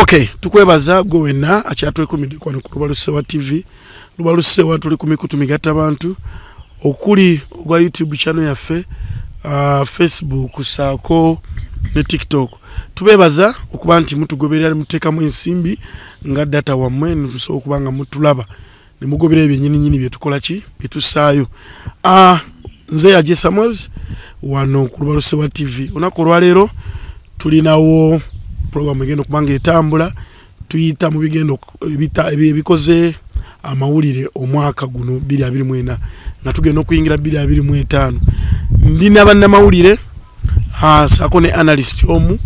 Okay, tukwebaza gwe wenna akyatwekumidde kwano ku Lubalusewa TV. Lubalusewa tuli ku mikutu migatta bantu okuli ogwa YouTube channel yaffe, Facebook saako ne TikTok. Tubebaza okuba nti mutugoberera muteekamu ensimbi nga data wammwe, musobola okuba nga mutulaba ne mugoberera ebyennyini nnyini bye tukola ki bye tussaayo. Nze Yaje Samuels wano ku Lubalusewa TV. Olunaku olwaleero tulinawo program egenda okuba nga etambula, tuyita mu bigendo ebikoze amawulire omwaka guno 2024 nga tugenda okuyingira 2025. Ndina bannamawulire saako ne analyst omu,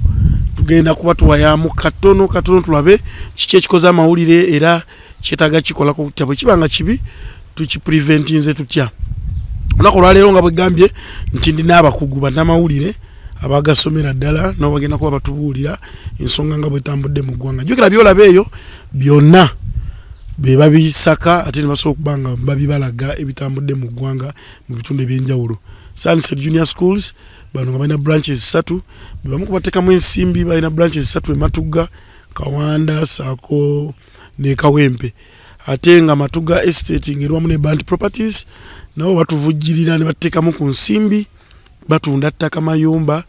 tugenda kuba tuwayamu katono katono tulabe kiki ekikoze amawulire era kyetaaga kikolako kutya, bwe kiba nga kibi tukipreventinze tutya. Olunaku olwaleero nga bwe gambye nti ndina abakugu bannamawulire abagasomera ddala nabo bagenda kuba batubuulira ensonga nga bwetambudde mu ggwanga. Jjukira by'olaba eyo byonna be babisaka ate ne basobola okuba nga babibalaga ebitambudde mu ggwanga mu bitundu ebyenjawulo. Sunset Junior Schools bano nga balina branches 3, be bamu kubateekamu ensimbi, balina branches 3 e Matugga, Kawanda saako ne Kawempe. Ate nga Matugga Estate ng'eri wamu ne Bant Properties nabo batuvujjirira ne bateekamu ku nsimbi, batunda ttaka, mayumba,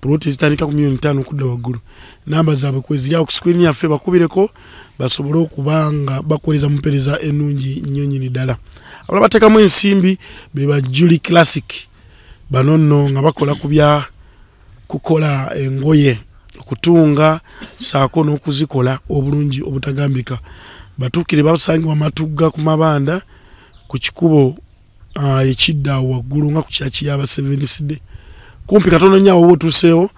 ploti zitandika ku 5 million okudda waggulu. Namba zaabwe kweziri awo ku screen yaffe, bakubireko basobole okuba nga bakuweereza mu mpeereza ennungi nnyo nnyini ddala. Abalala bateekamu ensimbi be ba Julie Classic, bano nno nga bakola ku bya kukola engoye, okutunga saako n'okuzikola obulungi obutagambika. Batuukire, basangibwa Matugga ku Mabanda ku kikubo ekidda awo waggulu nga ku kyaki y'aba Seventh Day, kumpi katono nnyo awo oba otuuseewo,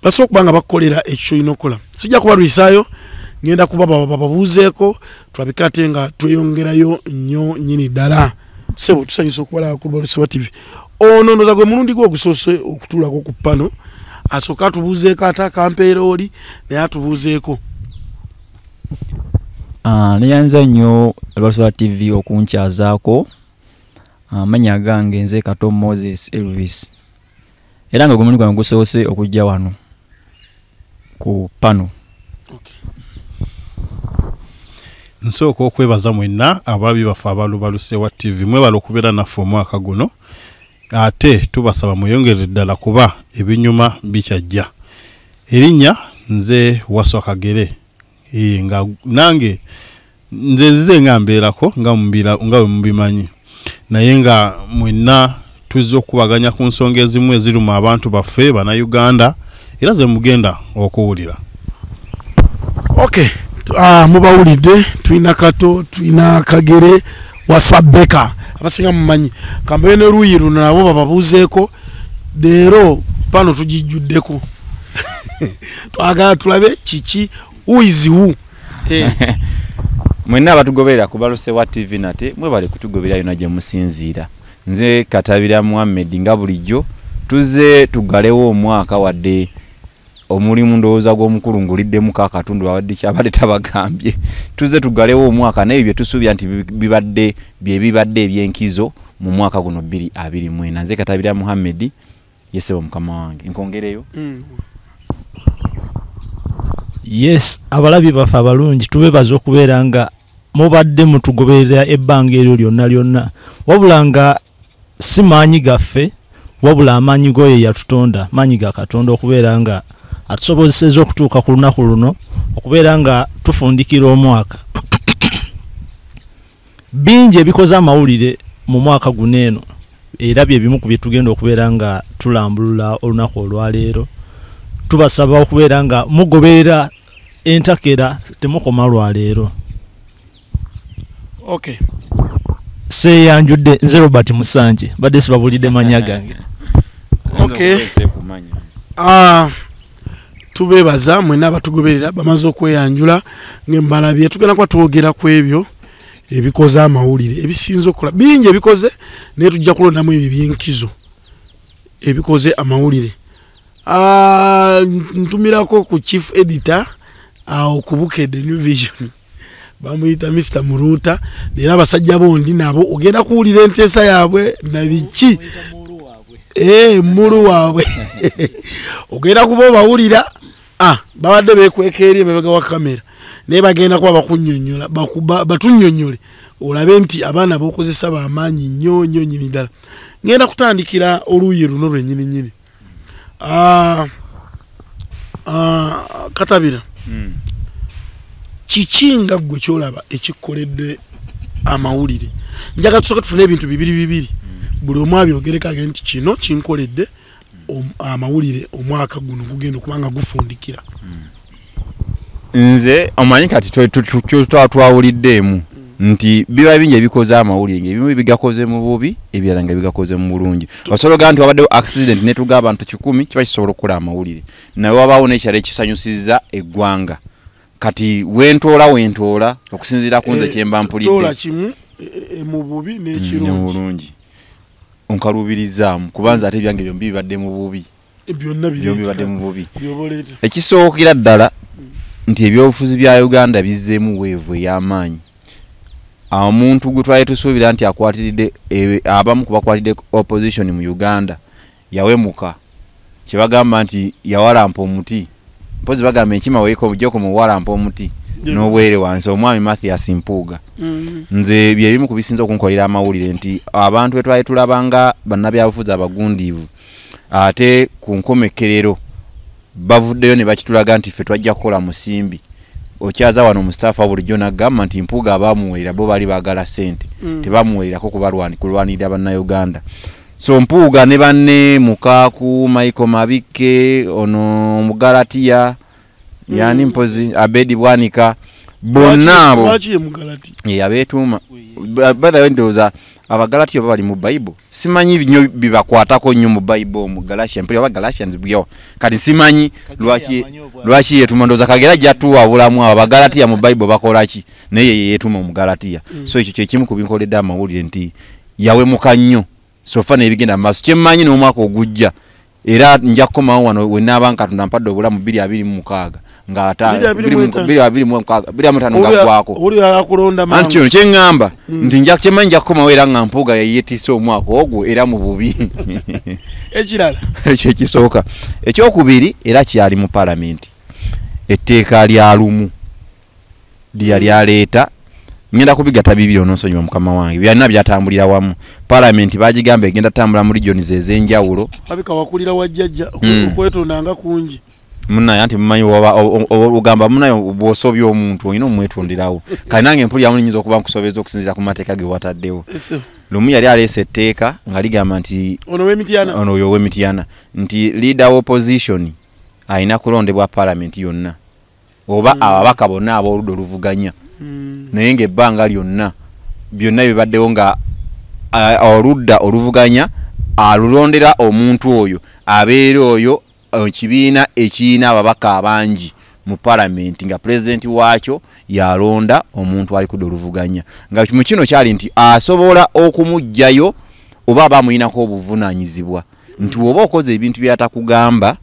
basobola okuba nga bakukolera ekyo ky'olina okukola. Sijja kubalwisaayo, ngenda kuba bababuuzeeko tulabike ate nga tweyongerayo nnyo nnyini ddala. Ssebo, tusanyusa okubalaba ku Lubalusewa TV. Ono ndowooza gwe mulundi gwe ogusoose okutuulako ku pano, asooke atubuuzeeko ate akampeera oli naye atubuuzeeko. Neyanza nnyo Lubalusewa TV okunkyazaako. Amannya gange nze Kato Moses Elvis, era nga gwe mulundi gwange gusoose okujja wano ku pano. Nsooka okwebaza mwenna abalabi baffe abalubalusewa TV, mwebala okubeera naffe omwaka guno, ate tubasaba mweyongere ddala kuba ebinyuma bikyajja. Erinnya nze Waswa Kagere, nga nange nze nzize nga mbeerako nga bwe mubimanyi, naye nga mwenna tuzze okubaganya ku nsonga ezimu eziruma abantu baffe bannayuganda era ze mugenda okuwulira. Okay, mubawulidde, tulina Kato, tulina Kagere, Waswa Beka abasinga mumanyi. Kambabe ne luuyi luno nabo bababuuzeeko. Leero pano tugijjuddeko, twagala tulabe kiki, who is who. Mwenna abatugoberera ku Balusewa TV, nate mwebale kutugoberera yonna gye musinziira. Nze Katabira Muhammed, nga bulijjo tuzze tugalewo omwaka, wadde omulimu ndowooza gw'omukulu nguliddemu akatundu abadde kyabadde tabagambye. Tuzze tugalewo omwaka naye bye tusuubira nti bibadde bye bibadde ebyenkizo mu mwaka guno 2024. Nze Katabira Muhammed, yesebo mukama wange, nkongereyo. Yes, abalabi baffe abalungi, tubebaza okubeera nga mubadde mutugoberera ebbanga eryo lyonna lyonna, wabula nga si maanyi gaffe, wabula amaanyi goyo yatutonda, maanyi ga Katonda okubeera nga atusobozeseza okutuuka ku lunaku luno okubeera nga tufundikira omwaka. Bingi ebikoze amawulire mu mwaka guno eno, era bye bimu ku bye tugenda okubeera nga tulambulula olunaku olwaleero. Tubasaba okubeera nga mugoberera entakera, temukoma lwaleero. Okay. Seeyanjudde, nze Robert Musanje, badde sibabulidde manya gange. Okay. Tubebaza mwenna abatugoberera, bamaze okweyanjula ng'embalabye. Tugenda kuba twogera ku ebyo ebikoze amawulire ebisinze okukola bingi ebikoze, naye tujja kulondamu ebyo ebyenkizo ebikoze amawulire. Ntumirako ku chief editor awo ku Bukedde New Vision, bamuyita Mr Muruta. Leero abasajja bondi nabo ogenda kuwulira enteesa yaabwe nabiki mulu waabwe ogenda kuba obawulira. Babadde beekweka eri emabega wa kamera, naye bagenda kuba bakunnyonnyola, batunnyonnyole olabe nti abaana b'okozesa b'amaanyi nnyo nnyo nnyini ddala. Ngenda kutandikira oluuyi luno lwennyini nnyini. Katabira, kiki nga ggwe ky'olaba ekikoledde amawulire? Njagala tusooke tufune ebintu bibiri bibiri, buli omu abyogereko agende nti kino kinkoledde amawulire omwaka guno gugenda okubanga gufundikira. Nze omanyi kati twawuliddeemu nti biba bingi ebikoze amawulire, ng'ebimu bigakoze mu bubi, ebirala nga bigakoze mu bulungi. Osobola ogamba nti wabaddewo accident ne tugaba abantu 100, kiba kisobola okukola amawulire, naye wabaawo n'ekirala ekisanyusizza eggwanga. Kati wentoola okusinziira ku nze kyemba mpulidde. Toola kimu mu bubi n'ekirungi. Mu bulungi. Onkaluubirizaamu kubanza ate ebyange byombi bibadde mu bubi. Byonna bibadde mu bubi. By'oboleeta. Ekisookera ddala nti ebyobufuzi bya Uganda bizzeemu weevu ey'amaanyi. Omuntu gwe twali tusuubira nti akwatiridde, abamu ku bakwatiridde opposition mu Uganda yawemuka. Kye bagamba nti yawalampa omuti. Mpozi bagamba enkima weeko muwalampa omuti n'obwere wansi, omwami Mathias Mpuuga. Nze bye bimu ku bisinza okunkolera amawulire nti abantu be twali tulaba nga bannabyabufuzi abagundiivu, ate ku nkomekkerero bavuddeyo ne bakitulaga nti ffe twajja kukola musimbi. Okyaza wano Mustafa bulijjo n'agamba nti Mpuuga abamuweerera bo baali baagala ssente, tebamuweererako kulwanirira Bannayuganda. So Mpuuga ne banne Mukaaku, Michael Mabike, ono Mugalatiya, yani mpozi Abedi Bwanika, bonna abo. Lwaki ye Mugalati? Abeetuuma. By the way, ndowooza Abagalatiya oba bali mu Bible, simanyi nnyo bibakwatako nnyo mu Bible omwo, Galatians, mpulira oba Galatians byo. Kati simanyi lwaki yeetuma, ndowooza Kagera ajja tuwabulamu abo Abagalatiya mu Bible bakola ki, naye ye yeetuma Omugalatiya. So ekyo kye kimu ku binkoledde amawulire nti yawemuka nnyo. So fa n'ebigenda mu maaso, kye mmanyi n'omwaka ogujja era nja kukomawo wano we naaba nga Katonda ampadde obulamu 2026 nga 2025 nga ggwako. Anti kino kye ŋŋamba nti kye mmanyi nja kukomawo era nga Mpuuga yeeyetiise omwaka ogwo era mu bubi. Ekirala ekyo ekisooka. Ekyokubiri era kyali mu paalamenti, etteeka lya Lumu lyali aleeta. Ngenda kubigatta bibiri onoonsonyiwa mukama wange, byonna byatambulira wamu. Paalamenti bagigamba egenda tambula mu regions ez'enjawulo. Abika wakulira wa jjajja okwetondanga kungi. Munnaye anti mumanyi ogamba munnaye bw'osobya omuntu olina omwetonderawo. Kale nange mpuliramu nnyinza okuba nkusobeza okusinziira ku mateeka ge wataddewo. Lumu yali aleese etteeka nga ligamba nti ono w'Emityana, ono oyo ow'Emityana, nti leader opposition alina kulondebwa paalamenti yonna oba ababaka bonna ab'oludda oluvuganya. Naye ng'ebbanga lyonna byonna bibaddewo nga oludda oluvuganya alulondera omuntu oyo abeera oyo ekibiina ekiyina ababaka abangi mu paalamenti nga pulezidenti waakyo yalonda omuntu ali kudda oluvuganya. Nga mu kino kyali nti asobola okumuggyayo oba aba amuyinako obuvunaanyizibwa nti oba okoze ebintu by'atakugamba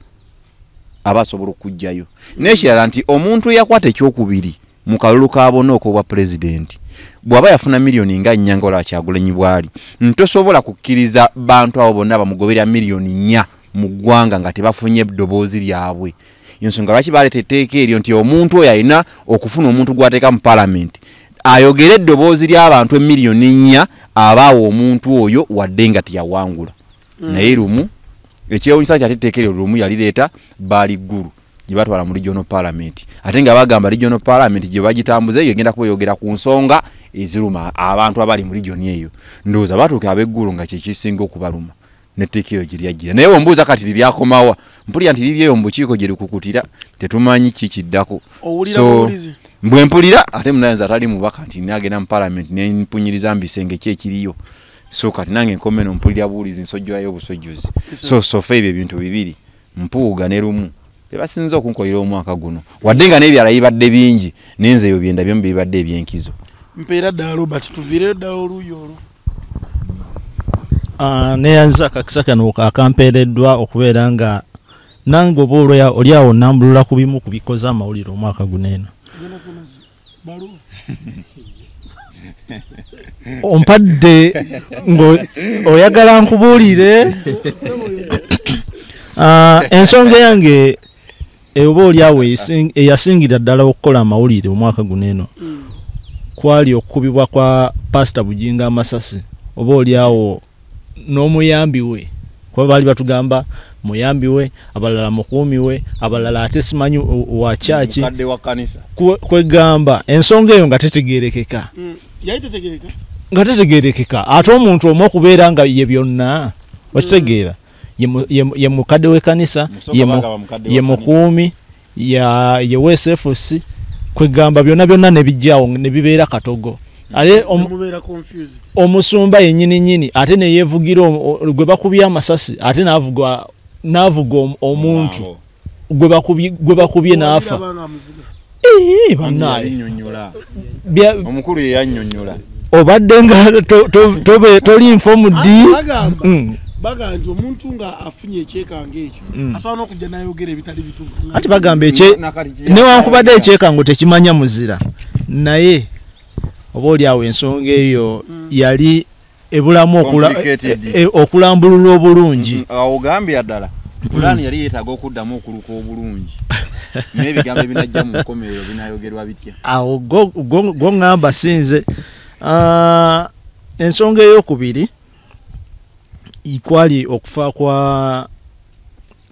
aba asobola okuggyayo. N'ekirala nti omuntu eyakwata ekyokubiri mu kalulu ka bonna ok'obwa pulezidenti bw'aba yafuna miliyoni nga 4 nga olaba Kyagulanyi bw'ali, ntosobola kukkiriza bantu abo bonna bamugoberera miliyoni 4 mu ggwanga nga tebafunye ddoboozi lyabwe. Ensonga lwaki baleeta etteeka eryo nti omuntu oyo alina okufuna omuntu gw'ateeka mu paalamenti ayogere eddoboozi ly'abantu emiliyoni 4 abaawa omuntu oyo wadde nga teyawangula. Naye Lumu ekyewuunyisa kyate etteeka eryo Lumu yalireeta baali ggulu gye batwala mu regional parliament, ate nga bagamba regional parliament gye bagitambuza eyo egenda kuba eyogera ku nsonga eziruma abantu abali mu region eyo. Ndowooza batuuka ab'eggulu nga kye kisinga okubaluma n'etteeka eryo gye lyajjira. Naye ombuuza kati liryakomawa, mpulira nti liri eyo mu bukiiko gye likukutira, tetumanyi ki kiddako. So mbwe mpulira ate munnaye atali mubaka nti nagenda mu parliament ne mpunyiriza mbisenge ki ekiriyo. So kati nange nkome eno mpulira buwulizi nsojjayo obusojjozi. So sofa ebyo ebintu bibiri, Mpuuga ne Lumu tebasinza okunkolera omwaka guno, wadde nga n'ebirala bibadde bingi, naye nze ebyo bye ndabyemu bibadde ebyenkizo. Mpeera ddala Robert, tuviireyo ddala oluuyi olwo. Neyanziza akakisa kano akampeereddwa okubeera nga nange oba oli awo nambulula ku bimu ku bikoze amawulire omwaka guno eno. Ompadde ng'oyagala nkubuulire. Ensonga yange oba oliawo eyasingira ddala okukola amawulire omwaka guno eno kwali okukubibwa kwa Pastor Bujingo amasasi, oba oliawo n'omuyambi we, kuba baali batugamba muyambi we, abalala mukuumi we, abalala ate simanyi wa kyaki, mukadde wa kanisa. Kwegamba ensonga eyo nga tetegeerekeka. Yali tetegeereka? Nga tetegeerekeka, ate omuntu omu okubeera nga ye byonna, okitegeera, ye mukadde w'ekkanisa, ye mukuumi, ye WSFC, kwegamba byonna byonna ne bijjawo ne bibeera katogo. Ate omusumba yennyini nnyini ate ne yeevugira gwe bakubye amasasi, ate n'avuga omuntu gwe bakubye n'afa. Bannaye omukulu ye yannyonnyola, obadde nga toli informed. Bagamba nti omuntu nga afunye ekyekango ekyo asobola n'okujja n'ayogera ebitali bituufu. Anti bagamba newankubadde ekyekango tekimanya muzira, naye oba oliawo ensonga eyo yali ebulamu okulambulula obulungi. Awo ogambye ddala pulaani yali yeetaaga okuddamu okuluka obulungi n'ebigambo ebinajja mu nkomerero binayogerwa bitya. Awo go ŋŋamba sinze. Ensonga eyokubiri kwali okufa kwa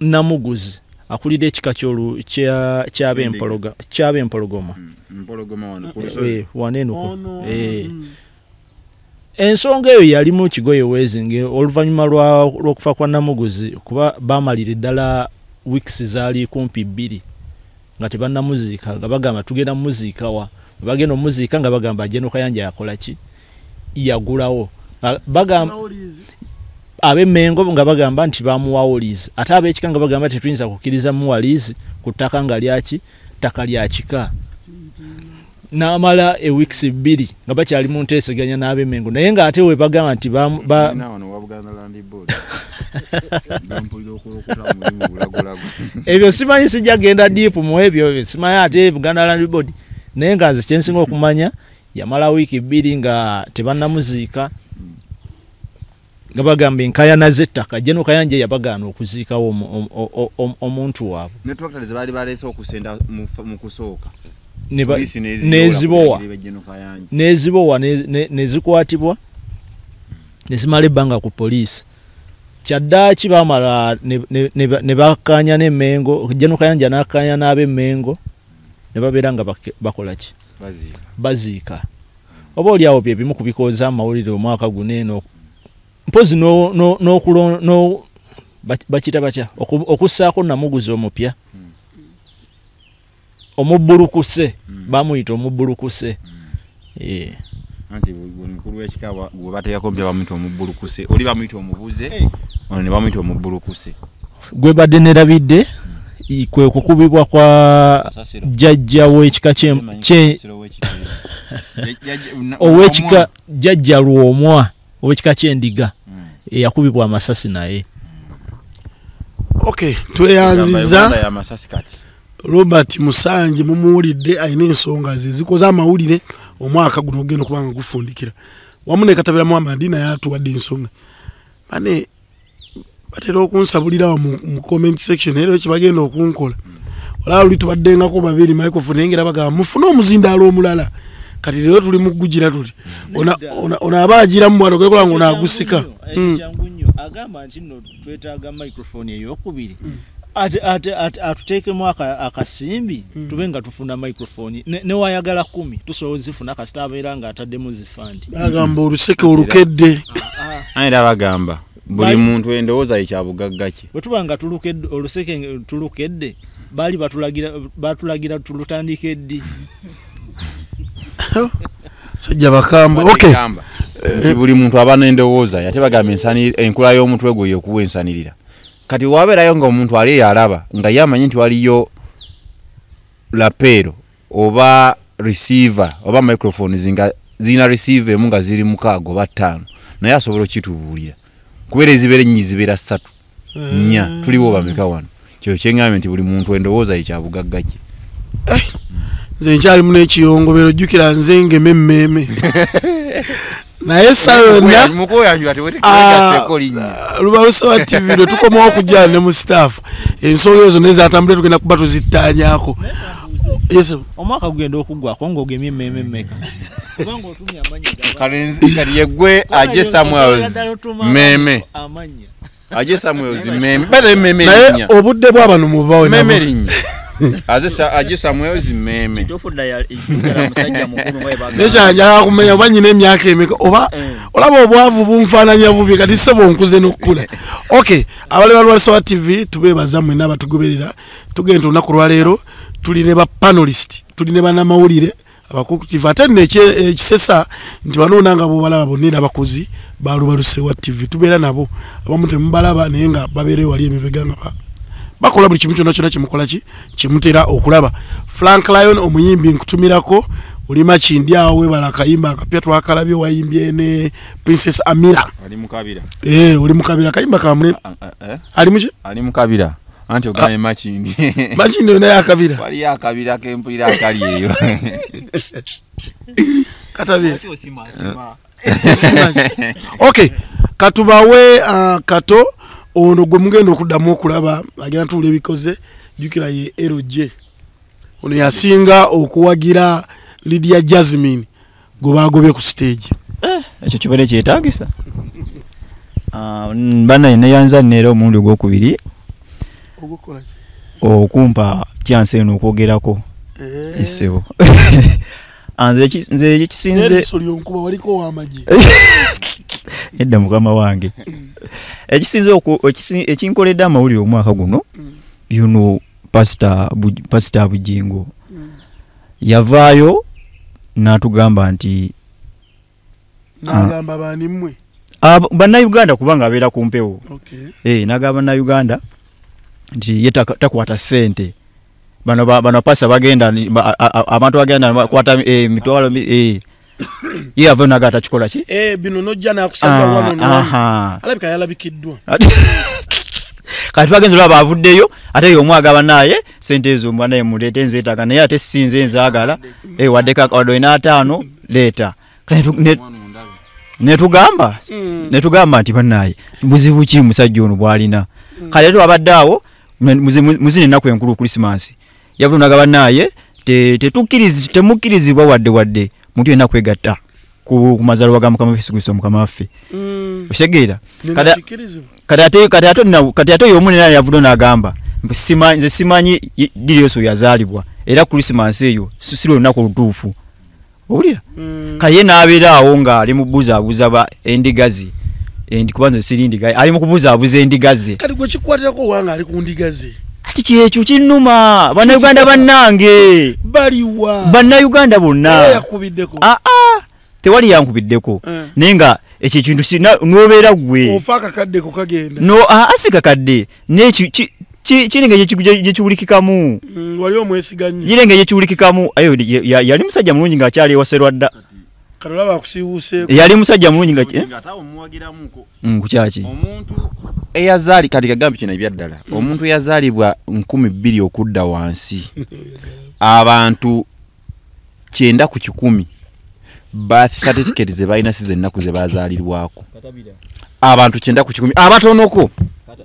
Namuguzi akulira ekika ky'ab'empologoma. Wano eno. Ensonga eyo yalimu kigoye wezinge oluvannyuma lw'okufa kwa Namuguzi, kuba baamalira ddala weeks zaali kumpi 2 nga tebannamuziika, nga bagamba tugenda mumuziika wa, bagenda omuziika nga bagamba General Kayanja yakola ki, yagulawo. Bagamba ab'Emmengo nga bagamba nti bamuwawo liizi, ate ab'ekika nga bagamba tetuyinza kukkiriza muwa liizi ku ttaka nga lyaki, ttaka lya kika. N'amala eweeks 2 nga bakyali mu nteeseganya n'ab'Emmengo, naye ng'ate we bagamba nti ebyo simanyi, sijja genda deep mu ebyo, simanyi ate Buganda Land Board, naye nga nze kyensinga okumanya yamala wiiki 2 nga tebannamuziika, nga bagamba enkayana z'ettaka. General Kayanja yabagaana okuziikawo omuntu waabwe. Ne tractor ze baali baleese okusenda mu kusooka nezibowa nezikwatibwa nezimala ebbanga ku poliisi. Kyaddaaki baamala ne bakkaanya n'Emmengo, General Kayanja n'akkaanya n'ab'Emmengo ne babeera nga bakola ki, baziika. Oba oliawo bye bimu ku bikoza amawulire omwaka guno eno, mpozi bakita batya okussaako Namuguzi omupya, omubbulukuse, bamuyita omubbulukuse. Anti mukulu w'ekika gwe bateekako mpya bamuyita omubbulukuse, oli bamuyita omubuze, ono ne bamuyita omubbulukuse. Gwe badde nerabidde kwe kukubibwa kwa jjajja w'ekika ow'ekika jjajja Lwomwa ow'ekika ky'endiga eyakubibwa amasasi naye. Okay, tweyanziza Robert Musanje, mumuwulidde alina ensonga ze zikoze amawulire omwaka guno ogenda okuba nga gufundikira. Wamu ne Katabira Muhammad naye atuwadde ensonga. Bane batera okunsabulirawo mu comment section, era ekibagenda okunkola. Olaba luli tubaddengako babiri microphone engera bagamba mufune omuzindaalo omulala. Kati leero tuli mu kugugira tuli. Ono aba agiramu bw'ano okola nga ono agusika. Agamba nti nno twetaaga microphone eyokubiri. Atuteekemu akasimbi tube nga tufuna microphone ne wayagala 10 tusobola ozifuna kasita abeera nga ataddemu zifandi. Bagamba oluseke olukedde. Era bagamba buli muntu endowooza ye kyabugagga kye. Bwe tuba nga oluseke tulukedde, baali batulagira tulutandike ddi. Sajja bakamba. Okay. Nti buli muntu aba n'endowooza, ate bagamba enkula y'omutwe gwe y'okuwa ensanirira. Kati wabeerayo nga omuntu ali yalaba nga ye amanyi nti waliyo lapero oba receiver oba microphones nga zirina receiver emu nga ziri 6 oba 5, naye asobola okitubuulira kubeera ezibeera ennyi zibeera 3 4, tuliwo bameka wano. Kyo kyeŋŋambye nti buli muntu endowooza ye kyabugagga kye. Nze nkyalimu n'ekiyongobero, jjukira nze ngema emmeeme. Naye sayona Lubalusewa TV lwe tukomawo okujja ne mu staff ensonga ezo nezatambule tugenda kuba tuzittaanyako. Yes, omwaka gugenda okuggwako ng'ogemye emmeme mmeka? Kubanga otumye amannya kali yegwe Aje Samuels meme Aje Samuels meme bale meme naye obudde bw'abano mubawe meme linnya Aje Samuels meme nekyanjala kumenya oba nyina emyaka emeka oba olaba obwavu bunfaananya bubi kati ssebo nkuze n'okukula. Okay, abali ba Lubalusewa TV tubeebaza mwenna abatugoberera. Tugenda olunaku lwaleero tuli ne ba panelist, tuli ne bannamawulire abakukutive, ate nno ekisesa nti banoona nga bw'obalaba bonna era abakozi ba Lubalusewa TV tubeera nabo, abamu temubalaba naye nga babeereyo wali emabega nga bakola buli kimu kyonna kyonna kyemukola ki kyemutera okulaba. Frank Lion omuyimbi nkutumirako oli Makindye awo webala akayimba akapya twakalabye wayimbye ne Princess Amira. Ali mukabira. Oli mukabira akayimba kamule. Ali muki? Ali mukabira. Anti ogaye Makindye. Makindye naye akabira. Wali akabira kempulira akali eyo. Katabira. Okay, katubawe kato ono gwe mugenda okuddamu okulaba agenda tuwula ebikoze jjukira ye LJ ono yasinga okuwagira Lydia Jasmine gwe bagobye ku stage. Ekyo kibadde kyetaagisa. Bannaye neyanza nneera omulundi ogwokubiri okumpa chance eno okwogerako essebo. Nze ekisinze edda mukama wange ekisinze ekinkoledde amawulire omwaka guno yuno Pastor Bujingo yavaayo n'atugamba nti n'agamba baani mmwe bannayuganda kubanga abeera ku mpewo. N'agamba bannayuganda nti ye takwata ssente bano pasa bagenda abantu bagenda bakwata emitwalo ye ava naga atakikola ki bino nojja nakusabira wano no alabika yalabikiddwa kati bagenze olaba avuddeyo ate ye omu agaba naye sente ezo mbanaye muleete nzeetaaga naye ate sinze nzaagala wadde wadde olina 5 leeta. Netugamba nti bannaye buzibu ki musajja ono bw'alina. Kale twabadde awo muzini ennaku enkulu Christmas yavunaga bannaye temukkirizibwa wadde muntu yenna kwegatta ku mazaalibwa ga Mukama Yesu Kristo Mukama waffe. Otegeera? Kati ate y'omu naye yavudde n'agamba nze simanyi ddi Yesu yazaalibwa era Christmas eyo si lwe lunaku olutuufu. Owulira? Kale ye n'abeera awo ng'ali mu kubuzaabuza endiga ze kuba nze siri ndiga ali mu kubuzaabuza endiga ze. Kati gwe kikwatirako wanga ali ku ndiga ze. Ati kyekyo kinnuma bannayuganda bannange baliwa bannayuganda bonna yakubiddeko tewali yankubiddeko naye nga ekyo ekintu n'obeera gwe ofa akakaddeko kagenda no si kakadde naye kiringa gyekiwulikikamu wali omwesiga nnyo kiringa gyekiwulikikamu ayo yali musajja mulungi ng'akyali ewa Serwadda. Kati olaba akusiiwuuseeko yali musajja mulungi nga kukyaki omuntu eyazaali kati kagambe kino ebyaddala omuntu eyazaalibwa 2000 okudda wansi abantu 90 ku 100 birth certificate ze balina si zennaku ze bazaalirwako. Abantu 90 ku 100 abatonoko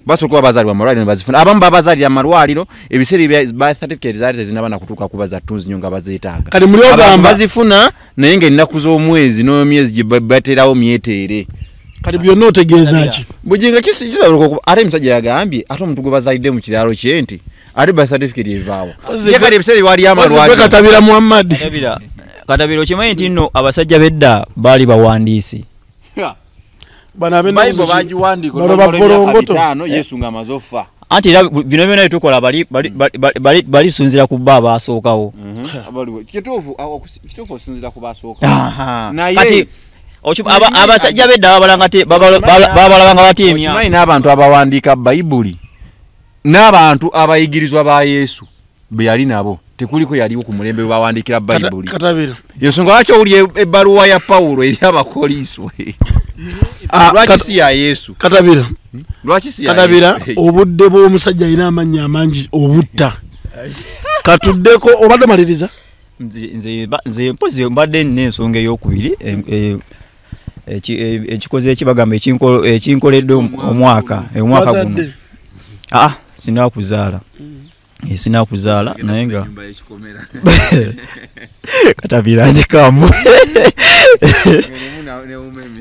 basobola kuba bazaalibwa mu malwaliro ne bazifuna, abamu babazaalira mu malwaliro ebiseera ebya birth certificate zaali tezinnaba na kutuuka kuba za ttunzi nnyo nga bazeetaaga. Kati muli ogamba bazifuna naye ng'ennaku z'omwezi n'emyezi gye bateerawo myeteere. Kati byonna otegeeza ki? Bujinga kisobola ate omusajja yagambye ate omuntu gwe bazaalidde mu kiraalo kye nti ate birth certificate evaawa. Ye kati ebiseera waliyo amalwaliro. Katabira Muhammad. Katabira okimanyi nti nno abasajja b'edda baali bawandiisi. Bayibuli bagiwandiika oluvannyuma lw'emyaka Yesu ng'amaze okufa. Anti era bino byonna bye tukola balisunzira ku bba abaasookawo. Kituufu osinziira ku baasookawo. Kati abasajja b'edda babalabanga batya emyaka. Okimanyi n'abantu abawandiika Bayibuli n'abantu abayigirizwa ba Yesu be yali nabo tekuliko yaliwo ku mulembe we bawandiikira Bayibuli. Ensonga lwaki owulira ebbaluwa ya Pawulo eri Abakkolinso? Lwaki si ya Yesu? Katabira. Lwaki si ya Katabira, obudde bw'omusajja alina amannya amangi obutta. Katuddeko obadde omaliriza? Nze mpozi mbadde nina ensonga ey'okubiri Ekikoze ekibagamba ekinkoledde omwaka guno. Sinakuzaala. Sinakuzaala naye nga Katabira njikamu.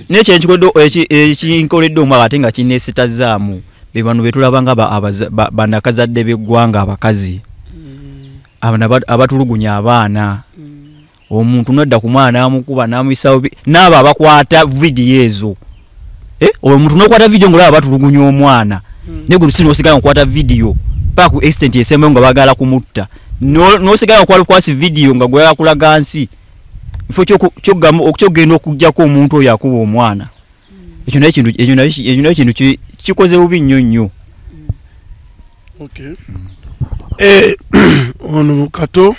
Naye ekinkoledde omwaka ate nga kineesitazaamu be bano be tulaba nga bannakazadde b'eggwanga abakazi abatulugunya abaana. Omuntu nodda ku mwana amukuba n'amuyisawo n'abo abakwata vidiyo ezo. Omuntu n'okwata vidiyo ng'olaba batulugunya omwana naye gwe lusini osigala nkwata vidiyo paka ku extent esembayo nga baagala kumutta. N'osigala nkwata bukwasi vidiyo nga gwe akulaga nsi ifo ky'ogenda okuggyako omuntu oyo akuba omwana. Ekyo naye kintu kikoze bubi nnyo nnyo. Okay. Ono Kato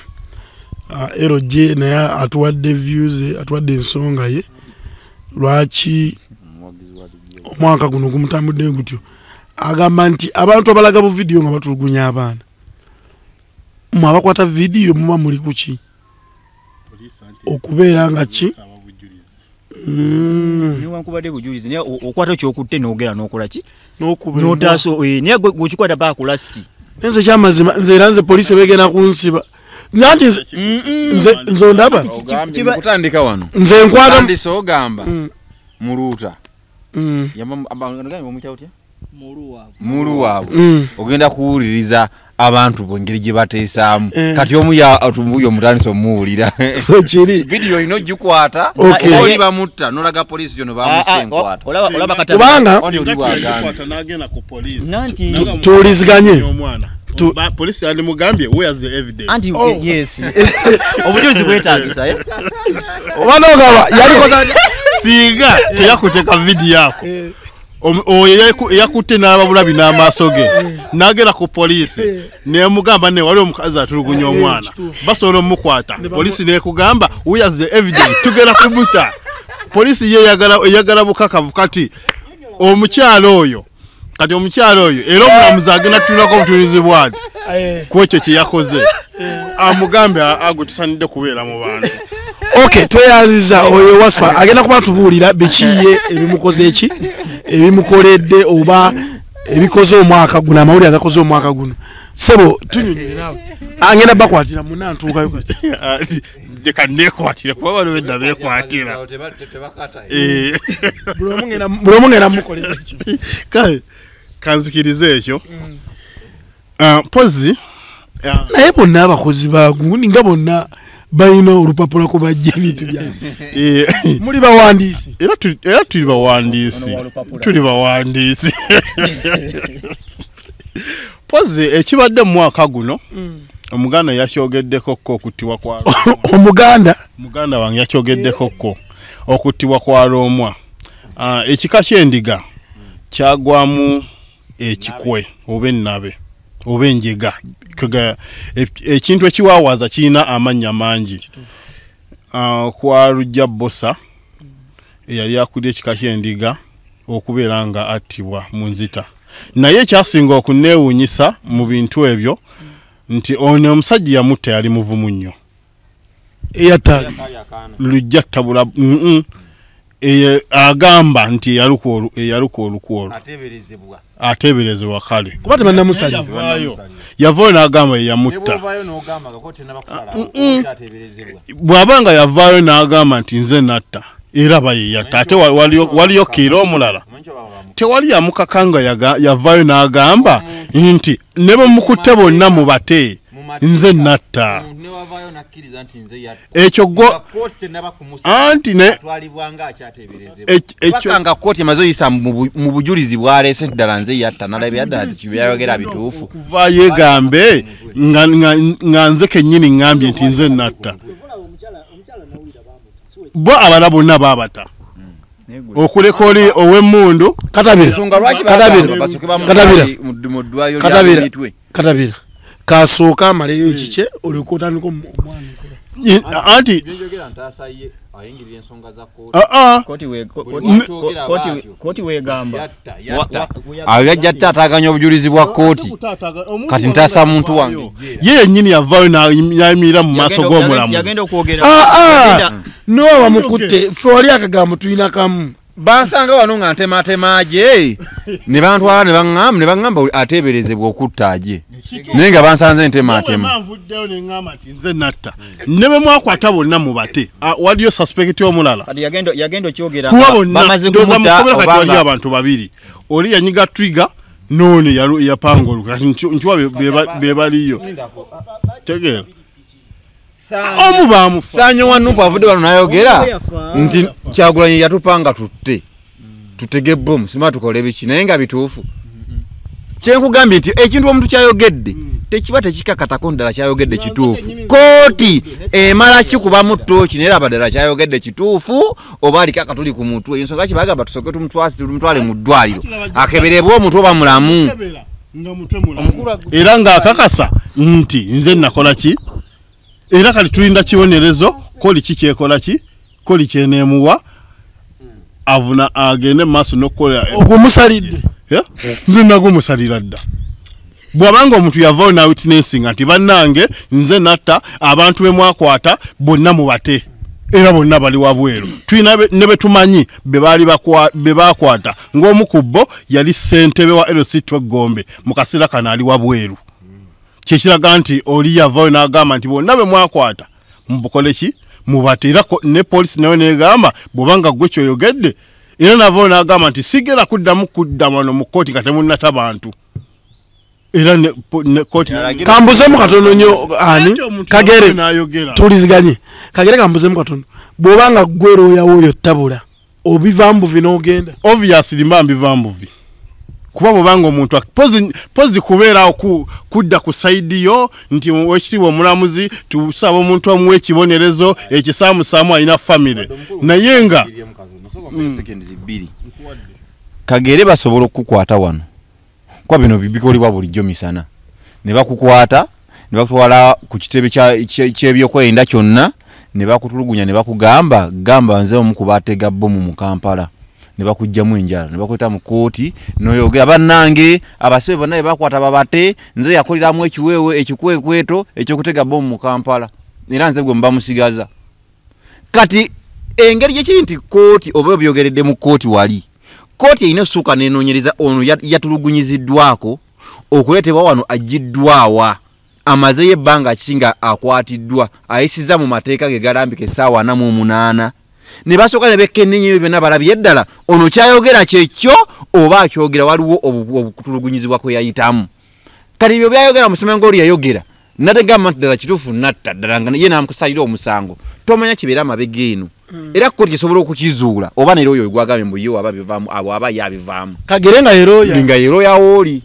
LJ naye atuwadde views, atuwadde ensonga ye lwaki omwaka guno gumutambudde gutyo. Agamba nti abantu abalaga bu video nga batulugunya abaana, mmwe abakwata video muba muli kuki okubeera nga ki newankubadde bujulizi naye okwata kyokutte n'ogera n'okola ki n'otaaso naye gwe okikwata paka ku lasiti. Nze kyamazima nze era nze poliisi begenda kunsiba. Nti nze ondaba kutandika wano nze nkwata ndisa ogamba muluuta mulu waabwe ogenda kuwuliriza abantu bwengeri gye bateesaamu. Kati omu oyo omutandisa omuwulira vidiyo ino gikwata oli bamutta n'olaga poliisi yono bamusse enkwata kubanga tuwuliziganye. Police alimugambye where's the evidence? Anti yes. Obujulizi bwetaagisa Omwana ogaba yalikoza singa teyakuteka video yako. Oyo yakutte n'ababulabi n'amaaso ge n'agera ku poliisi nemugamba ne wali omukazi atulugunya omwana basobola omukwata. Poliisi nekugamba where's the evidence? Tugera kubuta. Poliisi ye eyagala bukakavu. Kati omukyalo oyo era omulamuzi agenda tutunako obutunuzi bwati ku ekyo kye yakoze amugambe ago tusanidde kubeera mu bantu. Okay, tweyanziza oyo Waswa agenda kuba tubuulira biki ye ebimukoze eki ebimukoledde oba ebikoze omwaka guno, amawulire agakoze omwaka guno. Sebo tunyonyere naawe agenda bakwatira munna ntuukayo kati leka neekwatire kuba bano bedda beekwatira. Buli omu ngenda mukolera ekyo. Kale kanzikirize ekyo. Mpozi naye bonna abakozi bagundi nga bonna balina olupapula ku bajja ebintu byabwe. Muli bawandiisi. Era tuli bawandiisi. Tuli bawandiisi. Mpozi ekibadde mu mwaka guno omuganda yakyogeddeko ko okuttibwa kwa Omuganda? Muganda wange yakyogeddeko ko okuttibwa kwa Lwomwa. Ekika ky'endiga kyagwamu ekikwe oba ennabe oba enjega. Ekintu ekiwaawaza kirina amannya mangi. Kwa Lujja Bbosa eyali akulira ekika ky'endiga okubeera nga attibwa mu nzita. Naye ekyasinga okunneewuunyisa mu bintu ebyo nti ono omusajja yamutta yali muvumu nnyo. Eyatta Lujja Tabula agamba nti eyaluka olukwolo ateeberezebwa kale kuba tebannamusalira. Yavaayo n'agamba yeyamutta. Bw'aba nga yavaayo n'agamba nti nze natta era bayeyatta ate waliyo kiira omulala tewali yamukakanga yavaayo n'agamba nti ne bamukutte bonna mubate nze natta. Ekyo gwo anti ne ekyo nga kooti emaze oyisa mu bujulizi bwaleese ddala nze yatta nalabye ddala byayogera bituufu kuvaayo egambe nga nze kennyini ŋŋambye nti nze natta. Bo abalala bonna baabata okuleka oli ow'emmundu. Katabira kasooka amaleyo ekikye olyoke otandika omwana. Anti Ayingirira ensonga za kooti. Kooti wegamba yajja taataaganya obujulizi bwa kooti. Kati ntaasa muntu wange. Ye yennyini yavaayo n'ayimirira mu maaso g'omulamuzi. No bamukutte ffe wali akagambo tulina kamu. Bansanga wano nga ntematema aje ne bantwala ne baŋŋamba ateeberezebwa okutta aje naye nga bansanze ntematema. Nvuddeyo ne ŋŋamba nti nze natta ne bwe mwakwata bonna mubate waliyo suspect omulala. Kati yagenda okyogera bamaze kumutta kati waliyo abantu babiri, oli yanyiga trigger n'ono yapanga oluka nkiwa be baliyo tegeera. Omu bamufa. Sanyo wa Nupu avudde wano n'ayogera nti Kyagulanyi yatupanga tutte tutege bomu sima tukole biki naye nga bituufu. Kyenkugambye nti ekintu omuntu kyayogedde tekiba tekikakatako ddala kyayogedde kituufu. Kooti emala kikubamu ttooki naye laba ddala kyayogedde kituufu oba aliko akatuli ku mutwe. Ensonga kibagamba tusooke tumutwale mu ddwaliro akeberebwe omutwe oba mulamu. Era ng'akakasa nti nze nakola ki? Era kati tulinda kibonerezo koli kikyekola ki koli kyeneemuwa avuna agende mu maaso n'okukola. Ogumusalidde? Nze nagumusalira dda. Bw'abanga omuntu yavaayo na witnessing nti bannange nze natta abantu be mwakwata bonna mubate era bonna bali wabweru. Tulina ne be tumanyi be baali be baakwata ng'omu ku bo yali ssentebe wa LC2 Gombe mu kaseera kano ali wabweru. Kyekiraga nti oli yavaayo n'agamba nti bonna be mwakwata mubukole ki mubate. Era ne poliisi nayo n'egamba bw'obanga ggwe kyoyogedde era navaayo n'agamba nti sigera kuddamu kudda wano mu kkooti nga temunnata bantu. Era ne kkooti kambuzemu katono nnyo ani Kagere tuliziganye. Kagere kambuzemu katono bw'obanga ggwe looya w'oyo tabula obivaamu buvi n'ogenda. Obviously mba mbivaamu buvi. Kuba bw'obanga omuntu pozi kubeera kudda ku sayidi yo nti owekitiibwa omulamuzi tusaba omuntu amuwe ekibonerezo ekisaamusaamu alina famire naye nga Kagere basobola okukukwata wano kuba bino bikolebwa bulijjo misana ne bakukwata ne bakutwala ku kitebe ky'ebyokwerinda kyonna ne bakutulugunya ne bakugamba gamba nze omu ku baatega bbomu mu Kampala ne bakugyamu enjala ne bakweta mu kkooti n'oyogera bannange abasibe bonna be bakwata babate nze yakoleramu ekiweewe ekikwekweto eky'okutega bbomu mu Kampala era nze gwe muba musigaza. Kati engeri gyekiri nti kkooti oba obyogeredde mu kkooti wali kkooti erina essuuka n'enoonyereza ono yatulugunyiziddwako okuleetebwa wano aggiddwawa amazeeyo ebbanga ki nga akwatiddwa ayisizza mu mateeka ge galambika essaawa 48 ne basooka ne bekennenya ebyo byonna balabye ddala ono kyayogera kyekyo oba akyogera waliwo okutulugunyizibwa kwe yayitamu. Kati ebyo byayogera musoma ng'oli yayogera nategamba nti ddala kituufu natta ddala nga ye n'amukusalira omusango tomanya kibeera amabega eno. Era kkooti esobola okukizuula oba neera oyo gwagambye mbu ye aba bivaamu abo aba ye abivaamu. Kagere nga yerooya. Nga yerooya wooli.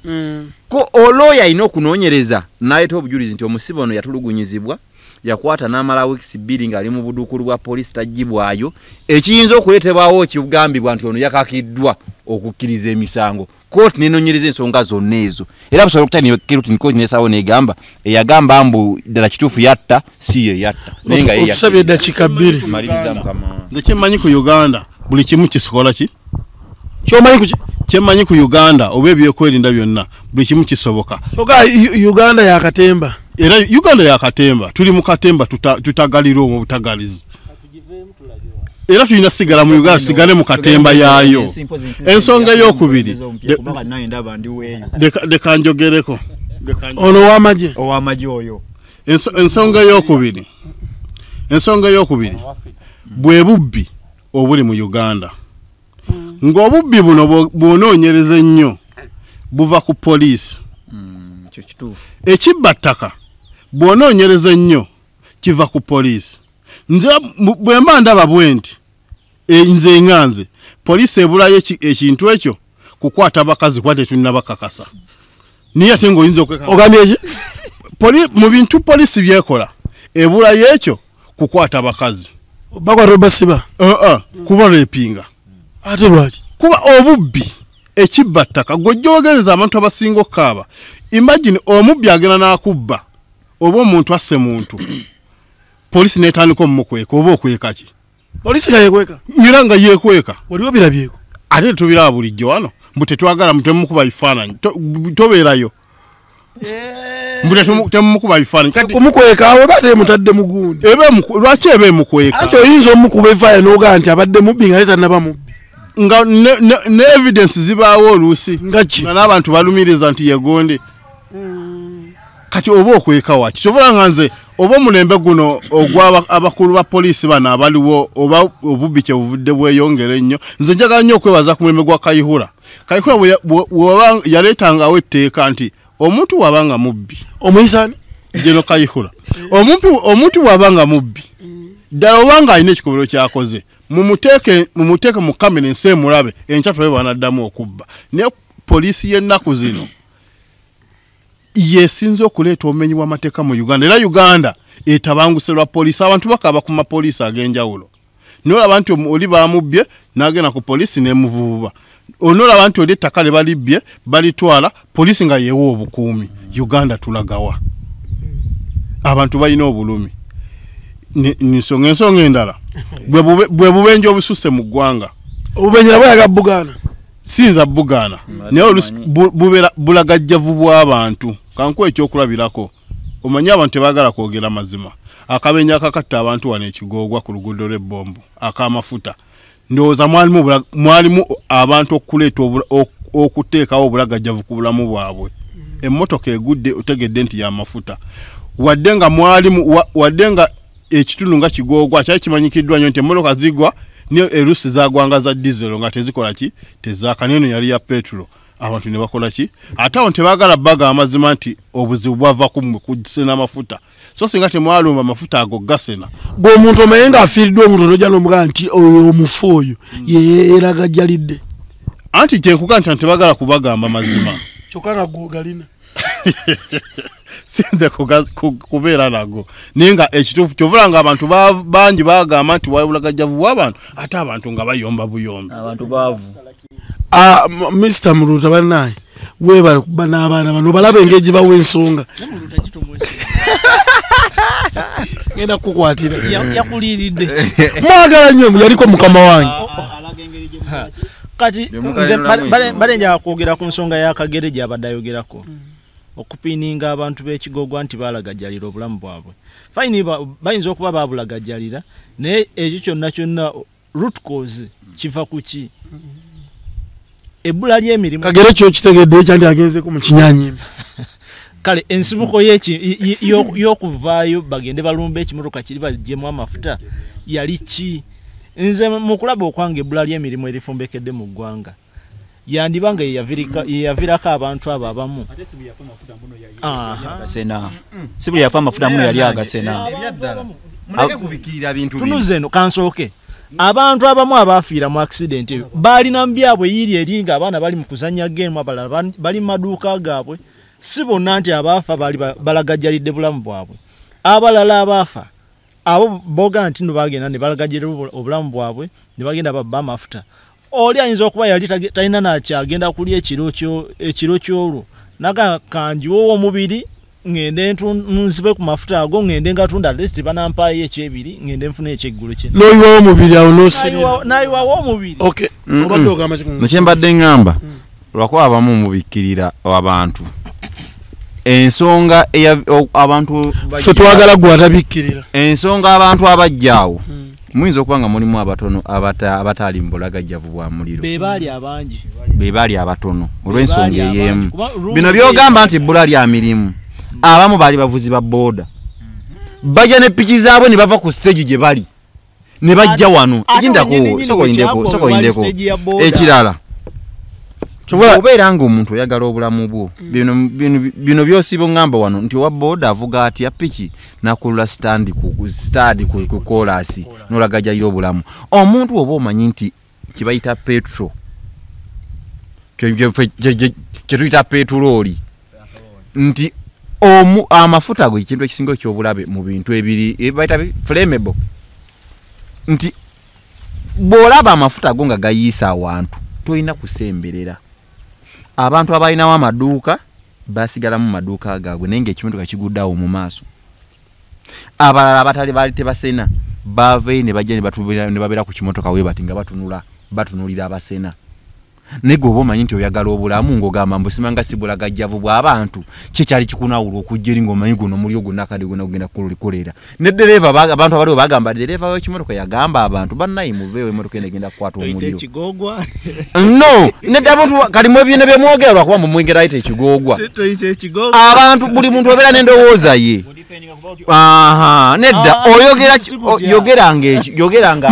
Ko olooya alina okunoonyereza n'aleeta obujulizi nti omusibe ono yatulugunyizibwa yakwata n'amala wiikisi 2 ng'ali mu buduukulu bwa poliisi taggyibwayo ekiyinza okuleetebwawo kigambibwa nti ono yakakiddwa okukkiriza emisango. Kooti n'enoonyereza ensonga zonna ezo era busobola okutandika kooti n'esalawo n'egamba eyagamba mbu ddala kituufu yatta si ye yatta naye nga ye Otusabye eddakiika 2. Maliriza mukama. Nze kyemmanyi ku Uganda buli kimu kisikola ki? Ky'omanyi ku ki? Kyemmanyi ku Uganda oba ebyokwerinda byonna buli kimu kisoboka. Kyokka Uganda yakatemba. Era Uganda yakatemba tuli mu katemba tutagalira omwo butagalizi. Era tulina sigala mu Uganda tusigale mu katemba yaayo. Ensonga ey'okubiri leka njogereko. Ono ow'amagye. Ow'amagye oyo. Ensonga ey'okubiri. Ensonga ey'okubiri bwe bubbi obuli mu Uganda. Ng'obubbi buno bw'onoonyereza ennyo buva ku poliisi. Ekibba ttaka bw'onoonyereza ennyo kiva ku poliisi. Nze bwe mba ndaba bwe nti nze ŋŋanze poliisi ebulayo ekintu ekyo kukwata abakazi kuba tetunnabakakasa. Naye ate ng'oyinza okwekakasa. Ogambye ki? Mu bintu poliisi by'ekola ebulayo ekyo kukwata abakazi. Bakwata obasiba? Kuba reepinga. Ate lwaki? Kuba obubbi ekibba ttaka gw'ojja abantu abasinga okukaaba. Imagine omubbi agenda n'akubba oba omuntu asse muntu poliisi n'etandika omumukweka oba okweka ki? Polisi nga yekweka. Nyira nga yekweka. Waliwo birabyeko. Ate tubiraba bulijjo wano. Mbu tetwagala mutemukuba bifaananyi. Tobeerayo. Mbu temukuba bifaananyi. Kati kumukweka awo bate mutadde mugundi. Lwaki ebe mukweka? Ate oyinza omukuba ebifaananyi n'ogaa nti abadde mubbi nga tannaba mubbi. Nga ne evidence zibaawo oluusi. Nga ki? Nga n'abantu balumiriza nti yegonde. Kati oba okweka waki? Kyova nga nze oba omulembe guno ogwa abakulu ba poliisi bano abaliwo oba obubbi kye buvudde bweyongera ennyo. Nze njagala nnyo okwebaza ku mulembe gwa Kayihura. Kayihura bwe yaleetangawo etteeka nti omuntu bw'abanga mubbi. Omuyisani? Jeno Kayihura. Omuntu bw'abanga mubbi. Ddala obanga alina ekikobero ky'akoze. Mumuteeke mu kamera ensi emulabe enkya tulabe bw'anaddamu okubba. Naye poliisi y'ennaku zino yesinze okuleeta obumenyi bw'amateeka mu Uganda. Era Uganda etabanguse lwa poliisi. Abantu bakaaba ku mapoliisi ag'enjawulo. N'olaba nti oli bamubbye n'agenda ku poliisi n'emuvububa. Onolaba nti oli ettaka lye balibbye balitwala poliisi nga yeewa obukuumi. Uganda tulagawa. Abantu balina obulumi. Ensonga endala bwe bubenje obususse mu ggwanga. Obubenje nabwo yaga bugaana. Siyinza bugaana. Naye oluusi bubeera bulagajjavu bw'abantu. Kankuwe ekyokulabirako. Omanyi abantu tebaagala kwogera mazima. Akabenje akakatta abantu wano ekigoogwa ku luguudo lw'ebbombo ak'amafuta. Ndowooza mwalimu abantu okuleeta okuteekawo obulagajjavu ku bulamu bwabwe. Emmotoka egudde otegedde nti y'amafuta. Wadde nga mwalimu wadde nga ekitundu nga kigoogwa kyali kimanyikiddwa nnyo nti emmotoka zigwa ne erusi zagwanga za diesel nga tezikola ki tezaaka neno yali ya petrol. Abantu ne bakola ki ate awo tebaagala baga amazima nti obuzibu bwava ku kusena amafuta. So singa temwalumba amafuta ago gasena. Gwe omuntu omanyi nga afiiriddwa omuntu n'ojja n'omugamba nti oyo omufu oyo yeeragajjalidde. Anti kye nkuga nti tebaagala kubagamba mazima. Kyokka nga go galina. Sinze kubeera nago. Naye nga ekituufu kyovula nga abantu bangi bagamba nti wali bulagajjavu bw'abantu ate abantu nga bayomba buyombi. Abantu baavu. Mr. Muruta bannaye weebale kuba n'abaana bano balaba engeri gye bawa ensonga. Ngenda kukukwatira. Yakuliiridde ki? Mwagala nnyo yaliko mukama wange. Kati nze bale njagala kwogera ku nsonga ya Kagere gy'abadde ayogerako. Okupiininga abantu b'ekigogwa nti baalagajjalira obulamu bwabwe. Fine bayinza okuba baabulagajjalira naye ekyo kyonna kyonna root cause kiva ku ki? Ebbula ly'emirimu. Kagere kyo kitegedde ekyandi agenzeeko mu kinyaanyimbi. Kale ensibuko y'okuvaayo bagende balumbe ekimotoka kiri baggyemu amafuta yali ki? Nze mu kulaba okwange ebbula ly'emirimu erifumbekedde mu ggwanga. Yandibanga yeyavirako abantu abo abamu. Ate si bwe yafa amafuta mbuno yali agasena. Si bwe yafa amafuta mbuno yali agasena. Muleke kubikirira bintu bino. Tunuze eno kansooke. Abantu abamu abaafiira mu accident eyo baalina mu byabwe yiiri eri nga abaana bali mu kuzannya geemu abalala bali mu maduuka gaabwe. Si bonna nti abaafa baali balagajjalidde bulamu bwabwe. Abalala abaafa abo boga nti nno bagenda ne balagajjalira obulamu bwabwe ne bagenda babba amafuta. Oli ayinza okuba yali talina nakyagenda kulya ekiro ky'olwo naga kanjiwowo omubiri ngende nzibe ku mafuta ago ngende ngatunda at least banampaayo ekyebiri ngende nfune ekyeggulo kye. N'oyiwawo omubiri awo n'osirira. N'ayiwawo omubiri. Okay. Obadde ogamba ki? Nekye mbadde ŋŋamba lwakuba abamu mubikkirira abantu. Ensonga abantu ffe twagala gwe atabikkirira. Ensonga abantu abajjaawo. Muyinza okuba nga mulimu abatono abataali mu bulagajjavu bwa muliro. Be baali abangi. Be baali abatono olw'ensonga ey'emu. Bino by'ogamba nti ebbula lya mirimu. Abamu baali bavuzi ba booda. Bajja ne piki zaabwe ne bava ku stage gye bali. Ne bajja wano. Ekindako, sooka oyindeko. Ekirala. Obeera ng'omuntu oyagala obulamu bwo. Bino by'osiba oŋŋamba wano nti owa booda avuga atya piki n'akulula stand ku koolaasi n'olagajjalira obulamu. Omuntu oba omanyi nti kye bayita petrol kye tuyita petulooli nti amafuta ago ekintu ekisinga eky'obulabe mu bintu ebiri bayita flammable nti bw'olaba amafuta ago nga gayiisa awantu tolina kusemberera. Abantu abalinawo amaduuka basigala mu maduuka gaabwe naye ng'ekimotoka kigudde awo mu maaso. Abalala abatali baali tebasena Baveeyo ne bajja ne babeera ku kimotoka we bati nga batunulira abasena. Naye gwe oba omanyi nti oyagala obulamu ng'ogamba mbu simanga si bulagajjavu bw'abantu, ki kyali kikunawula okujja eri ng'omanyi guno omuliro gwonna kale gwonna gugenda kukolera. Ne ddereeva abantu abaliwo bagamba ddereeva w'ekimotoka yagamba abantu bannaye muveewo emmotoka eno egenda kukwata omuliro. No, nedda abantu kali mwe bye mwogera lwakuba mwe mwengera ayita ekigoogwa. Abantu buli muntu obeera n'endowooza ye. Aha, nedda oyogera yogeranga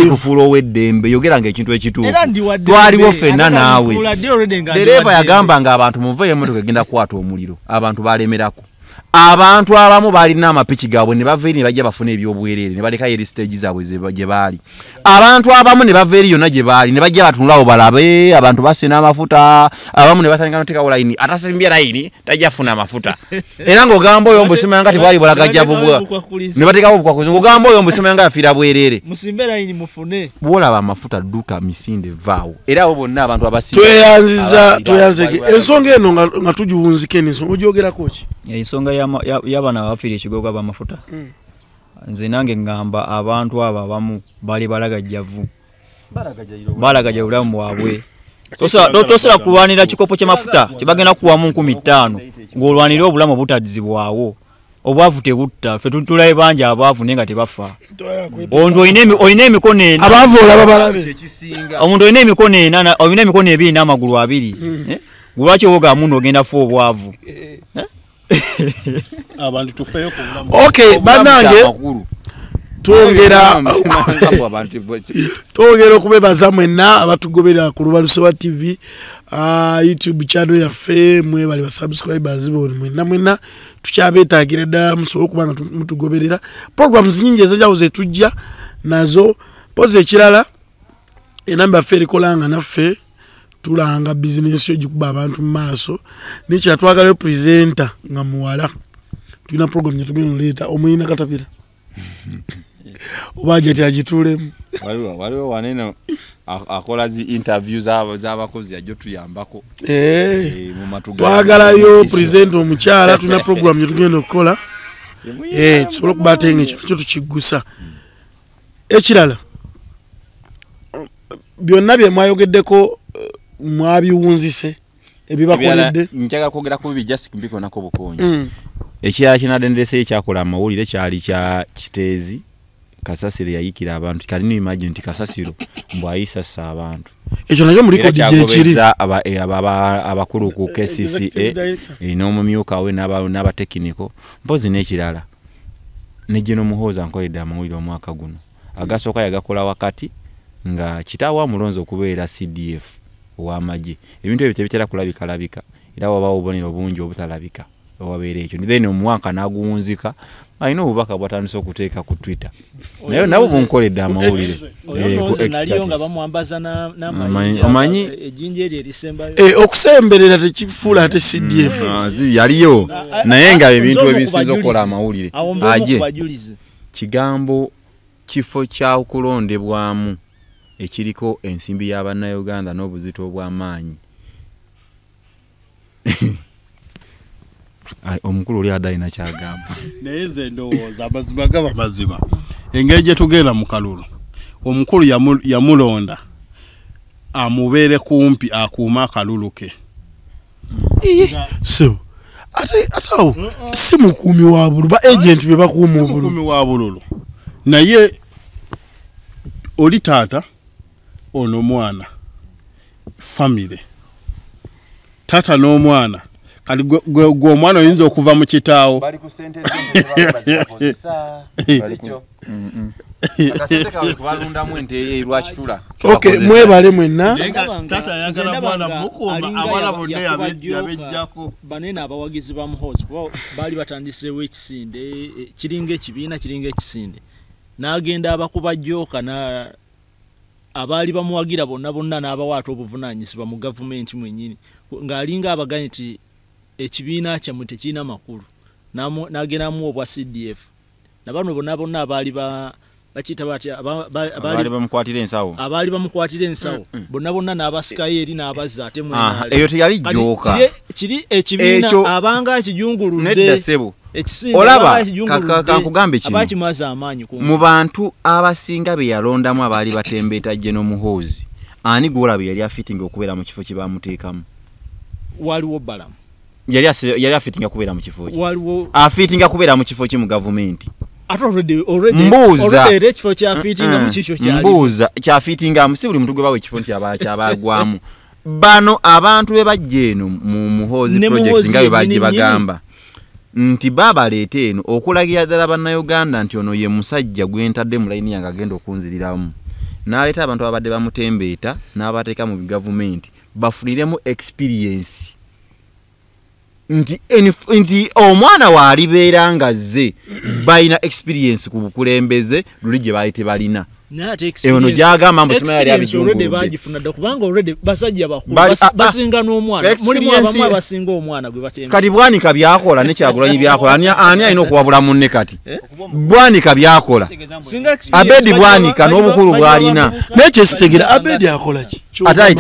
kufuula ow'eddembe, yogeranga ekintu ekituufu. Twaliwo ffenna naawe. Ddereeva yagamba nga abantu muveeyo emmotoka egenda kukwata omuliro, abantu balemerako. Abantu abamu balina amapiki gaabwe ne bava eri ne bajja bafuna ebyobwereere ne balekayo eri siteegi zaabwe gye baali. Abantu abamu ne bava eri yonna gye baali ne bajja batunulawo balabe abantu basena amafuta, abamu ne batandika n'oteekawo layini, atasimbye layini tajja kufuna amafuta. Era ng'ogamba oyo mbu simanya nga tebwali bulagajjavu bwa ne bateekawo obukwakulizo, ng'ogamba oyo mbu simanya nga yafiira bwereere. Musimbe layini mufune. Bw'olaba amafuta dduka misinde vaawo. Era abo bonna abantu abasinga tweyanziza tweyanzege. Ensonga eno nga tugiwunzika eno ensonga ogyogerako ki? Ensonga y'abaana abafiira ekigoogwa b'amafuta. Nze nange ngamba abantu abo abamu bali balagajjavu. Balagajja obulamu bwabwe. Tosobola kulwanira kikopo ky'amafuta kye bagenda kukuwamu 5000 ng'olwanira obulamu obutaddizibwawo. Obwavu tebutta, ffe tulabe bangi abaavu naye nga tebafa. Omuntu olina emikono ena. Abaavu olaba balabe. Omuntu olina emikono ena, olina emikono ebiri n'amagulu abiri. Lwaki owoga muno ogenda kufa obwavu? Abantu tufeeyo ku bulamu. Okay, bannange twongera okubebaza mwenna abatugoberera ku Lubalusewa TV, YouTube channel yaffe, mwebale ba subscribers bonna mwenna tukyabeetaagira ddala musobole okuba nga mutugoberera. Programs nnyingi ez'enjawulo ze tujja nazo. Mpozi ekirala enamba yaffe erikolanga naffe tulanga bizinensi ogikuba abantu mu maaso. Nekirala twagalayo presenter nga muwala. Tulina program gye tugenda oleeta omuyina Katapira oba ajja agituulemu. Waliwo wanene akola zi interview z'abakozi ajja tuyambako. Twagalayo presenter omukyala, tulina program gye tugenda okukola tusobole okuba ate nga ekyo nakyo tukiggusa. Ekirala byonna bye mwayogeddeko mwabiwunzise ebibakoledde. Njagala kwogera ku bibi just mbikonako bukonyi. Ekirala kinadde ekyakola amawulire kyali kya Kiteezi. Kasasiro yayikira abantu. Can you imagine nti Kasasiro mbu ayisasa abantu. Ekyo nakyo mu record gye kiri. Abakulu ku KCCA n'omumyuka we n'abatekiniko. Mpozi n'ekirala ne General Muhoozi ankoledde amawulire omwaka guno. Agasooka yagakola wakati nga kitaawe amulonze okubeera CDF ow'amagye. Ebintu ebyo tebitera kulabikalabika era wabaawo obubonero bungi obutalabika owabeera ekyo. Then omwaka n'aguwunzika alina obubaka bw'atandise okuteeka ku Twitter. Naye nabo bunkoledde amawulire. Naliyo nga bamwambaza n'amayinja ejjinja eryo erisembayo. Okusemberera tekifuula ate CDF. Yaliyo naye nga ebintu ebisinze okukola amawulire. Aje kigambo kifo kya kulondebwamu ekiriko ensimbi y'abannayuganda n'obuzito obw'amaanyi. Omukulu oli adde alina ky'agamba. Naye nze ndowooza amazima gaba mazima. Engeri gye tugenda mu kalulu, omukulu yamulonda amubeere kumpi akuume akalulu ke. So ate awo si mukuumi wa bululu, ba agent be bakuuma obululu. Mukuumi wa bululu. Naye oli taata ono mwana family. Taata n'omwana kali gwe omwana oyinza okuva mu kitaawo. Bali ku ssente bazikozesa. Akasente kaabwe kubalundamu ente Rwakitura. Okay, mwebale mwenna. Taata ayagala mwana mukuuma abaana bonna yabejjako. Banene abawagizi ba Muhoozi kuba baali batandiseewo ekisinde kiringa ekibiina kiringa ekisinde. N'agenda abakuba jjooka na abaali bamuwagira bonna bonna n'abawaata obuvunaanyizibwa mu gavumenti mwennyini ng'alinga abaganye nti ekibiina kyammwe tekirina makulu. N'agenda amuwa obwa CDF. Na bano bonna bonna abaali Bakiyita batya abaali bamukwatira ensawo, abaali bamukwatira ensawo bonna bonna n'abasikayo eri n'abazza ate mu eyo teyali jooka. Kiri ekibiina abanga akijunguludde. Nedda ssebo, olaba kankugambe kino, mu bantu abasinga be yalondamu abaali batembeeta General Muhoozi, ani gw'olaba yali afitinga okubeera mu kifo kye bamuteekamu? Waliwo Balamu yali afitinga kubeera mu kifo ki? Afitinga kubeera mu kifo ki mu gavumenti? Mbuuza mbuuza kyafitingamu, si buli muntu gwe bawa ekifo nti akyabagwamu. Bano abantu be bajja eno mu Muhoozi project nga bwe bajje bagamba nti babaleeta eno okulagira ddala Bannayuganda nti ono ye musajja gwe ntadde mu layini yange agenda okunziriramu, n'aleeta abantu ababadde bamutembeeta n'abateeka mu gavumenti bafuniremu experience nti omwana waalibeera nga zze balina experience ku bukulembeze luli gye baali tebalina. Eno gyagamba mbu simanyi yali abijunguludde. Bagifuna dda kubanga already basajja bakulu basinga n'omwana, mulimu abamu abasinga omwana gwe batemba. Kati Bwanika byakola ne Kyagulanyi byakola, ani alina okuwabula munne? Kati Bwanika byakola, Abedi Bwanika n'obukulu bw'alina. Naye kyesitegera Abedi akola ki? Ate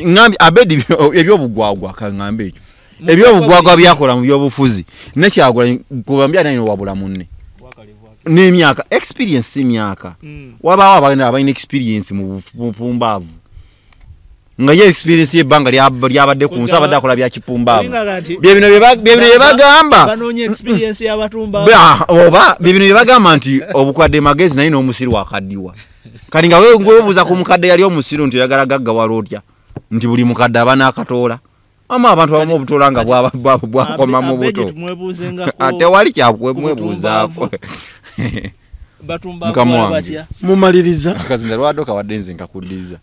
ngambye Abedi ebyobugwagwa, kaŋŋambe ekyo ebyobugwagwa byakola mu byobufuzi ne Kyagulanyi kubambya ani alina okuwabula munne? N'emyaka experience si myaka, wabaawo abalina experience mu bupumbaavu, nga ye experience y'ebbanga lyabadde ku nsi abadde akola bya kipumbaavu. Bye bino bye bagamba oba bye bino bye bagamba nti obukadde magezi naye n'omusiru akaddiwa. Kati nga weebuuza ku mukadde yali omusiru nti oyagala gaggawala otya nti buli mukadde aba n'akatoola? Ama abantu abamu obutoola nga bwakoma mu buto, tewali kyakwemwebuuzaako. Mumaliriza akazinda lwadde okawadde nze nkakuddiza.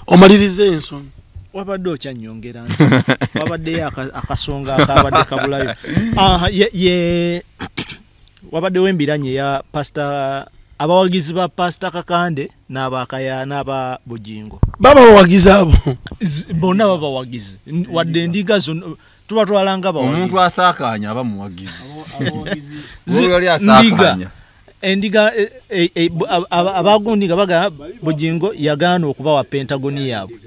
Omaliriza ensonga. Wabadde okyannyongera nti wabaddeyo akasonga akabadde kabulayo. Wabaddewo embiranye ya pastor, abawagizi ba Pastor Kakande n'abakaya n'aba Bujingo. Baba bawagizi abo bonna babawagizi, wadde endiga zonna tubatwala nga bawagizi. Omuntu asaakaanya aba muwagizi. Ndiga endiga abagundi nga bagamba Bujingo yagaana okubawa Pentagoni yaabwe,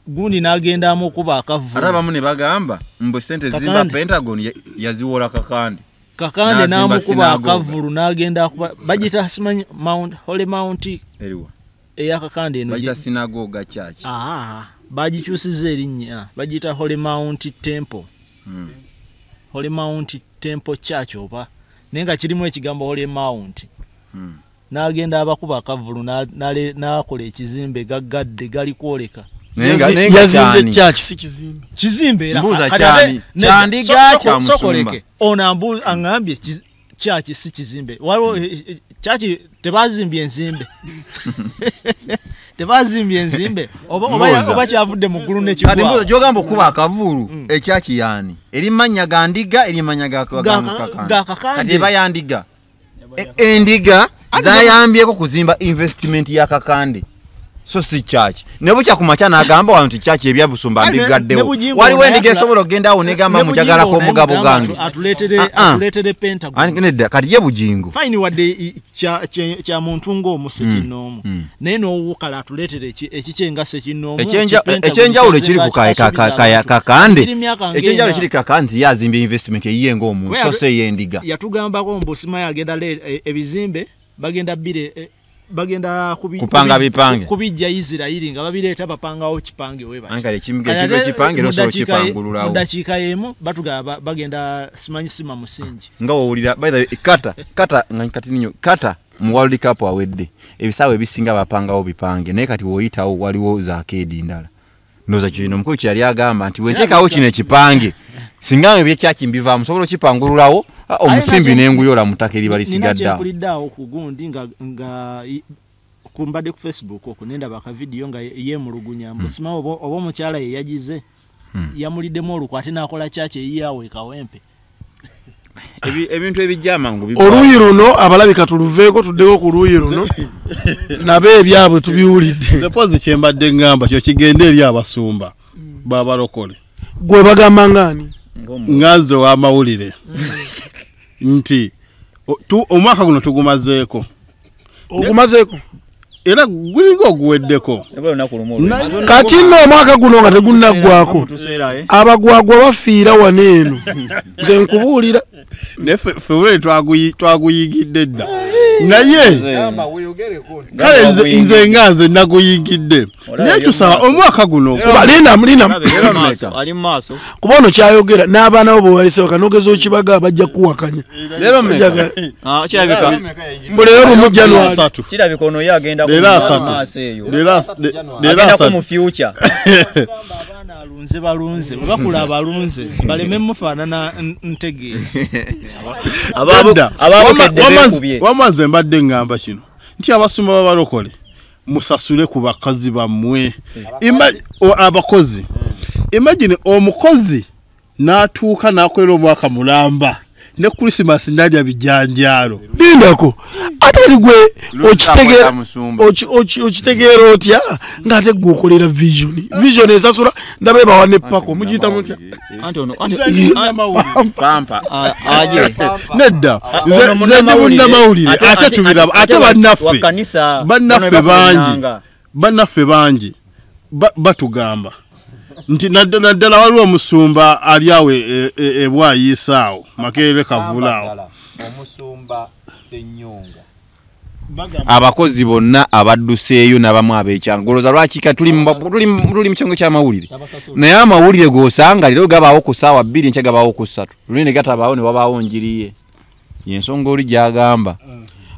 gundi n'agendamu okuba akavu. Ate abamu ne bagamba mbu ssente zimba Pentagon yaziwola Kakande. Kakande n'amukuba akavulu n'agenda akuba bagiyita simanyi Mount Holy Mount eriwa eya Kakande eno bagiyita Synagogue Church. Bagikyusizza erinnya bagiyita Holy Mount Temple. Holy Mount Temple Church oba naye nga kirimu ekigambo Holy Mount. N'agenda abakuba akavulu n'akola ekizimbe gaggadde gali kwoleka. Yazimbye church si kizimbe. Kizimbe era kyandiga kya musumba. Ono aŋŋambye church si kizimbe. Waliwo church tebazimbye enzimbe. Tebazimbye enzimbe oba kyavudde mu ggulu n'ekigwa. Kati mbuuza gy'ogamba okuba akavuulu ekyaki yaani? Eri mannya ga ndiga, eri mannya ga Kakande. Kati eba ya ndiga. Endiga zayambyeko kuzimba investment ya Kakande. So si church. Ne bukya ku makya n'agamba wano nti church ebyabusumba mbigaddewo. Waliwo endiga esobola okugenda awo n'egamba mujagalako omugabo gange. Atuleetere Pentagon. Nedda kati ye Bujingo. Fine wadde kya muntu ng'omu ssekinnoomu. Naye n'owukala atuleetere ekikye nga ssekinnoomu. Ekyenjawulo ekiri ku Kakande. Ekyenjawulo ekiri Kakande nti ye azimbye investment eyiye ng'omuntu so si ey'endiga. Yatugambako mbu simanyi agenda ebizimbe bagenda bbire bagenda kupanga bipange kubijja Israeli nga babireeta bapangawo kipange we bati. Ankale ekintu ekipange n'osobola okipangululawo. Mu dakiika emu batugamba bagenda simanyi sima musingi. Nga wowulira by the way kata nga kati nnyo kata mu World Cup awedde ebisaawe ebisinga bapangawo bipange naye kati woyitawo waliwo za arcade ndala. Ndowooza kino omukulu kye yali agamba nti wenteekawo kino ekipange singa ebyekyaki mbivaamu nsobola okipangululawo omusimbi n'enguyola mu ttaka eriba lisigadde awo. Nina kyempulidde awo ku gundi nga kumbadde ku Facebook okwo ne ndaba akavidiyo nga yeemulugunya mbu simanyi oba omukyala ye yagize yamuliddemu olukwe ate n'akola kyaki eyiye e Kawempe. Ebintu ebijja amangu oluuyi luno abalabi katuluveeko tuddeko ku luuyi luno nabo ebyabwe tubiwulidde. Nze pozi kye mbadde ŋŋamba kyo kigende eri abasumba babalokole. Gwe bagamba ng'ani? Nga nze ow'amawulire nti Omwaka guno tugumazeeko. Ogumazeeko? Era gulinga oguweddeko. Kati nno omwaka guno nga tegunnaggwako. Abagwagwa bafiira wano eno. Nze nkubuulira. Naye ffe twaguyigidde dda. Naye kale nze nga nze naguyigidde. Naye tusaba omwaka guno. Linda kuba ono kyayogera n'abaana bo bwewalisewo kanogeza okibaga bajja kuwakanya. Mbu leero mu January. Kirabika ono ye agenda mu future. Alunze balunze bakula abalunze baleme mufaanana ntegeera. Wamaze mbadde ngamba kino nti abasumba b'abalokole musasule ku bakazi bammwe. Abakozi. Imagine omukozi n'atuuka n'akolera omwaka mulamba ne Christmas ndalya bijanjaalo. Lindako ate gwe okitegeera otya ng'ate gwe okolera vision. Vision esasula ndaba ebawa ne pako mugiyita mutya? Pampa. Nedda nze ndi munnamawulire ate tubiraba ate bannaffe bangi batugamba nti naddala waliwo omusumba ali awo ebwayiisa awo Makerere Kavula awo. Omusumba Ssenyonga. Abakozi bonna abadduseeyo n'abamu ab'ekyangoloza lwaki ka tuli mu kyongo ky'amawulire. Naye amawulire g'osanga leero gabaawo ku ssaawa 2 enkya gabaawo ku 3. Luli ne gatabaawo ne wabaawo njiri ye. Y'ensonga oli gy'agamba.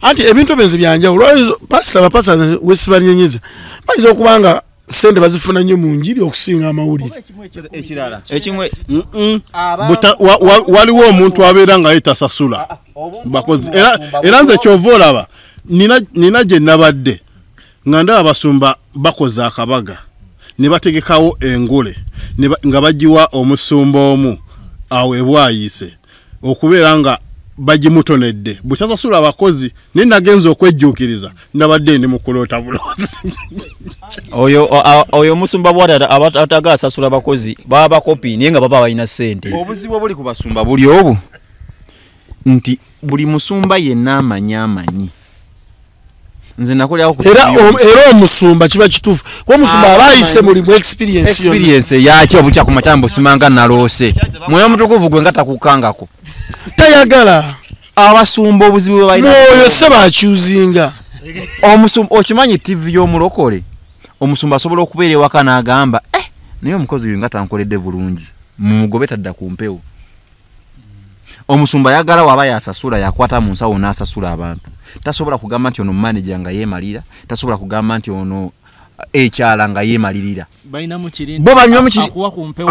Anti ebintu benzi byanjawulo. Pasita bapasa wesibanyenyeza. Bayinza okuba nga sente bazifuna nnyo mu njiri okusinga amawulire. Ekirala. Ekimwe waliwo omuntu abeera nga ye tasasula bakozi. Era nze ky'ova olaba nina gye nabadde nga ndaba abasumba bakoze akabaga ne bategekawo engule nga bagiwa omusumba omu awo ebwayiise okubeera nga bagimutonedde butasasula abakozi naye nagenza okwejjuukiriza nabadde ndi mu kuloota buloozi. Oyo omusumba bw'ati atagala asasula abakozi baba bakopi naye nga baba balina ssente. Obuzibu obuli ku basumba buli obu nti buli musumba yenna amanyi amanyi. Nze nakolerawo era omusumba kiba kituufu kuba omusumba aba ayise mulimu experience yonna. Experience yaki obukya ku makyambo simanga naloose. Mwoyo Mutukuvu gwe nga takukangako. Tayagala. Abasumba obuzibu bwe balina. Mwoyo se bakyuzinga. Omusumba okimanyi TV y'omulokole omusumba asobola okubeera ewaka n'agamba naye omukozi oyo nga tankoledde bulungi mumugobe tadda ku mpewo. Omusumba ayagala waba yasasula yakwata mu nsawo n'asasula abantu. Tasobola kugamba nti ono manager nga yeemalira, tasobola kugamba nti ono ekyala nga yeemalirira. Bo balina mu akuwa ku mpewo.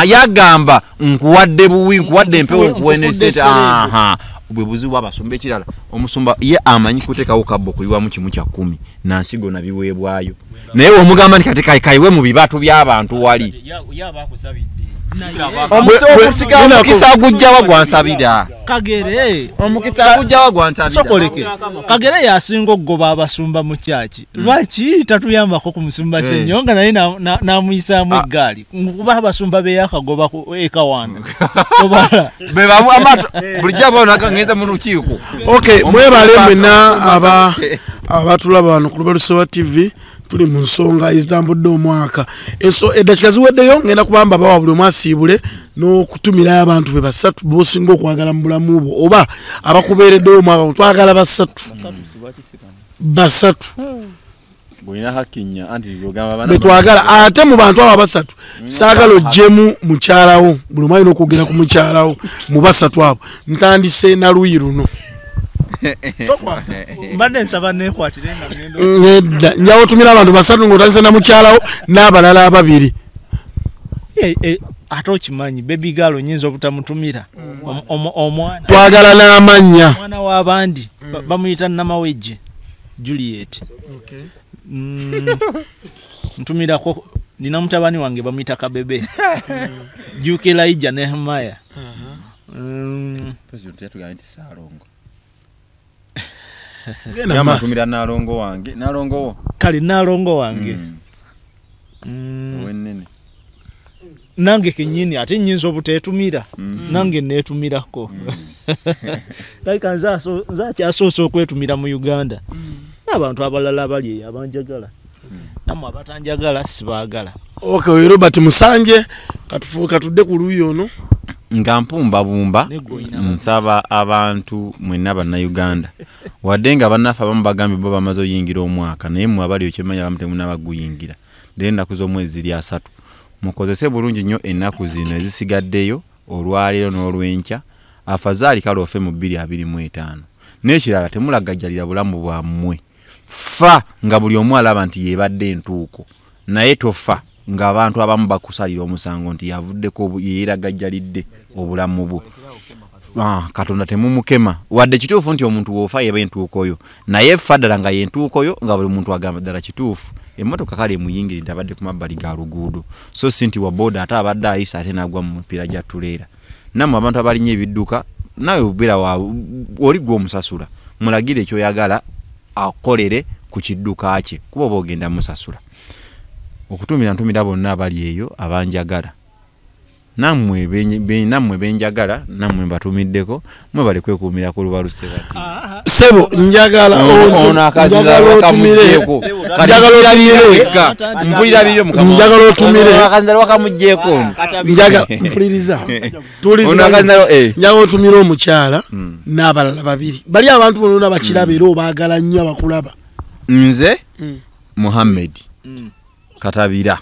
Yagamba nkuwadde buwi, nkuwadde empewo, nkuwe ne ssente. Bwe buzibu abasumba. Ekirala omusumba ye amanyi kuteekawo kabbo kuyiwamu 1/10 nansigo na biweebwayo. Naye omugamba nti kati kayiwe mu bibatu by'abantu wali. Omukisa gujjawa gwansabira. Kagere. Omukisa gujjawa gwansabira. Sokoleke. Kagere yasinga okugoba abasumba mu kyaki. Lwaki tatuyambako ku musumba Ssenyonga naye n'amuyisaamu eggaali. Kuba abasumba be yakagoba e Kawanda. Obala. Be bamu amato bulijjo abaona ngenza mu lukiiko. Okay, mwebale mwenna abatulaba wano ku Lubalusewa TV. Tuli mu nsonga ezitambudde omwaka. Eddakiika ziweddeyo ngenda kubamba bawa buli omu asiibule n'okutumirayo abantu be basatu b'osinga okwagala mu bulamu bwo oba abakubeereddeyo omwaka guno. Twagala basatu. Basatu. Betwagala ate mu bantu abo abasatu saagala oggyemu mukyalawo. Buli omu alina okwogera ku mukyalawo mu basatu abo. Ntandise na luuyi luno. Mbadde nsaba neekwatire nga ngenda. Nedda, njawo otumira abantu basatu ng'otandise na mukyalawo n'abalala ababiri. Ate okimanyi baby girl nnyinza obutamutumira. Omwana. Twagala n'amannya. Omwana w'abandi bamuyita Namawejje Juliet. Ntumirako nina mutabani wange bamuyita Kabebe. Juke Elijah Nehemiah. President yatugambye nti Ssaalongo. Yamatumira Nalongo wange. Nalongo wo. Kale Nalongo wange. Owennene. Nange kennyini ate nnyinza obuteetumira, nange neetumirako. Like nze akyasoose okwetumira mu Uganda, n'abantu abalala abali eyo abanjagala, nammwe abatanjagala sibaagala. Okay, Robert Musanje, katudde ku luuyi ono. Nga mpumbabumba, nsaba abantu mwenna Bannayuganda, wadde nga bannaffe abamu bagambye bo bamaze oyingira omwaka, naye mmwe abali okyemanya abamu temunnaba guyingira. Leero ennaku z'omwezi ziri 3. Mukozese bulungi nnyo ennaku zino ezisigaddeyo olwaleero n'olwenkya, afazaali kale ofe mu 2025. N'ekirala temulagajjalira bulamu bwammwe. Fa nga buli omu alaba nti yeebadde entuuko, naye tofa ng'abantu abamu bakusalira omusango nti yavuddeko yeeragajjalidde obulamu bwo. Katonda temumukema. Wadde kituufu nti omuntu w'ofa yeba entuuko yo, naye fa ddala nga y'entuuko yo, nga buli muntu agamba ddala kituufu. Emmotoka kale emuyingiridde abadde ku mabbali ga luguudo, so si nti wa booda ate abadde ayisa ate n'agwa mu mupiira gya tuleera. Nammwe abantu abalinnya ebidduka, naawe obeera oli gwe omusasula, mulagire ky'oyagala akolere ku kidduka kye, kuba oba ogenda musasula. Okutumira ntumira bonna abali eyo abanjagala, nammwe benjagala, nammwe mbatumiddeko, mwebale kwekuumira ku Lubalusewa TV. Ssebo njagala otumire omukyala n'abalala babiri bali abantu bonna bakiraba era obaagala nnyo abakulaba. Nze Muhammad Katabira.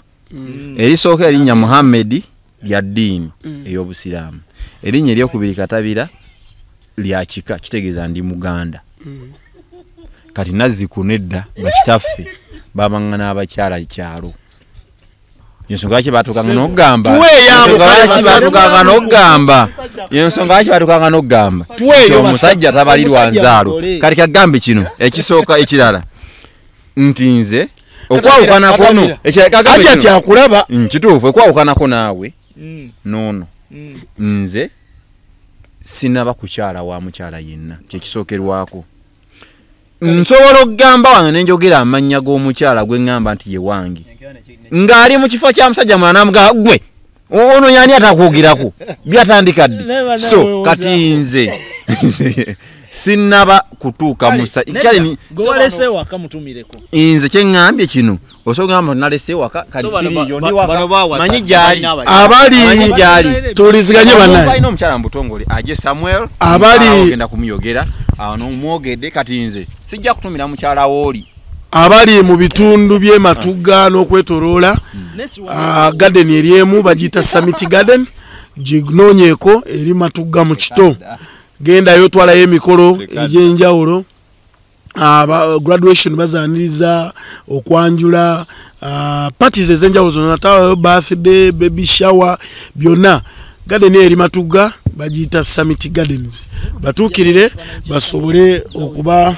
Erisooka erinnya Muhammad lya ddiini ey'obusiraamu, erinnya eryokubiri Katabira lya kika, kitegeeza ndi Muganda. Kati nazzikuno edda bakitaffe babaŋŋana abakyala kyalo. Ensonga lwaki batuukanga n'okugamba, ensonga lwaki batuukanga n'okugamba omusajja tabalirwa nzaalo. Kati kagambe kino ekisooka, ekirala nti nze okwawukanako no ekyakulaba kituufu, okwawukanako naawe noono nze sinaba kukyala wa mukyala yenna, kyekisookerwako. Nsobola okugamba wange ne njogera amannya g'omukyala gwe ŋŋamba nti ye wange, ng'ali mu kifo kya musajja mulala n'amugamba gwe ono yani atakwogerako byatandika ddi? So kati nze sinnaba kutuuka musa. Nze kye ŋŋambye kino osobola okugamba nalese waka, kati siriiyo ndi waka, manyi gy'ali, abali gy'ali tuwuliziganye bannaye. Alina omukyala mu butongole aje Samuel, abali ogenda kumuyogera ano mwogedde. Kati nze sijja kutumira mukyala wooli. Abali mu bitundu by'e Matugga n'okwetoloola, garden eryemu bagiyita Summit Garden, ginoonyeeko eri Matugga mu Kito. Gendayo twalayo emikolo egy'enjawulo, graduation bazaaniriza, okwanjula, parties ez'enjawulo zonna, twalayo birthday, baby shower, byonna. Garden eri Matugga bagiyita Summit Gardens, batuukirire basobole okuba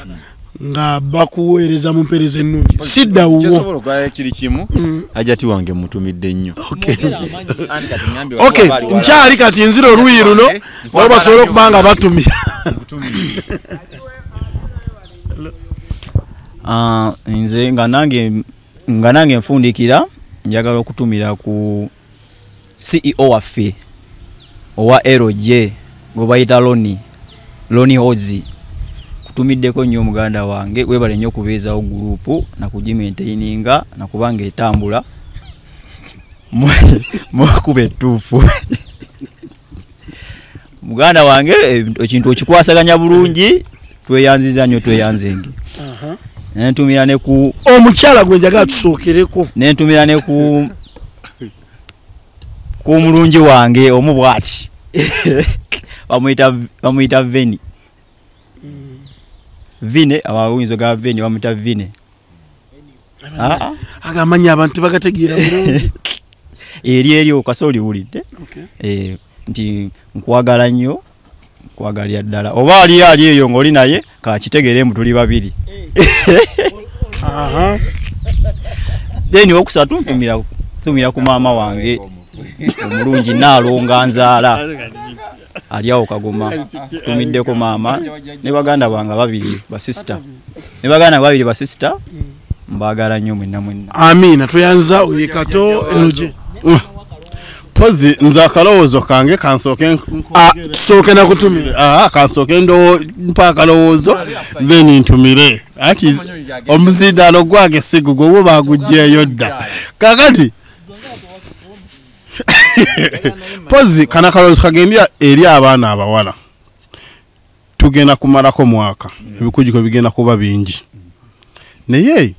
nga bakuweereza mu mpeereza ennungi. Sidda wuwo kyosobola okuba kiri kimu, Hajati wange mutumidde nnyo. Okay, nkyali kati nzira oluuyi luno nabo basobole okuba nga batumira. Nze nga nange nfundikira, njagala okutumira ku CEO waffe owa LJ gwe bayita Loni Hozi. Kutumiddeko nnyo muganda wange, webale nnyo okubeezawo gurupu nakugimaintaininga nakubanga etambula mukuba ettuufu. Muganda wange ekintu okikwasaganya bulungi, tweyanziza nnyo, tweyanzenge. Nentumira ne ku omukyala gwe njagala tusookereko, nentumira ne ku mulungi wange omu bw'ati bamuyita Veni. Vine, abawinzo ga Veni bamuyita Vine. Agamanya abantu bagategeera bulungi. Eri okasoli wulidde. Nti nkwagala nnyo, nkwagalira ddala. Oba ali eyo ng'oli naye kakitegeere mbu tuli babiri. Then okusatu ntumira ku maama wange omulungi Nnaalonga nzaala ali awo Kagoma. Tumiddeko maama ne baganda bange babiri basisita, ne baganda babiri basisita, mbaagala nnyo mwenna mwenna. Amiina. Tweyanza oye Kato LJ. Pozi nze akalowoozo kange kansooke tusooke nakutumira. Kansooke mpa akalowoozo then ntumire. Anti omuzindaalo gwange si gugwo, gwo baguggyeyo dda. Kaakati pozi kana akalowoozo kagenda eri abaana abawala. Tugenda kumalako mwaka, ebikujjuko bigenda kuba bingi. Naye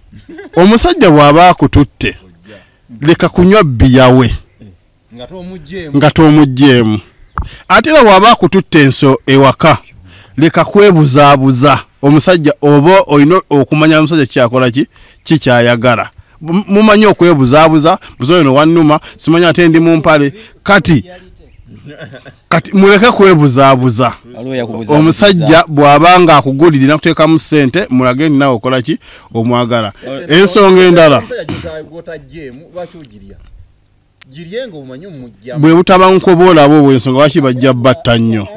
omusajja bw'aba akututte leka kunywa bbiya we nga tomuggyeemu. Ate era bw'aba akututte enso ewaka leka kwebuzaabuza omusajja, oba olina okumanya omusajja kyakola ki kikyayagala. Mumanyi okwebuzaabuza, muzono wannuma simanyi ate ndi mu mpale. Kati muleke kwebuzaabuza. Omusajja bw'aba nga akugulirira nakuteekamu ssente mulage nti naawe okola ki omwagala. Ensonga endala bwe butaba nkobola abo bw'ensonga lwaki bajja batta nnyo.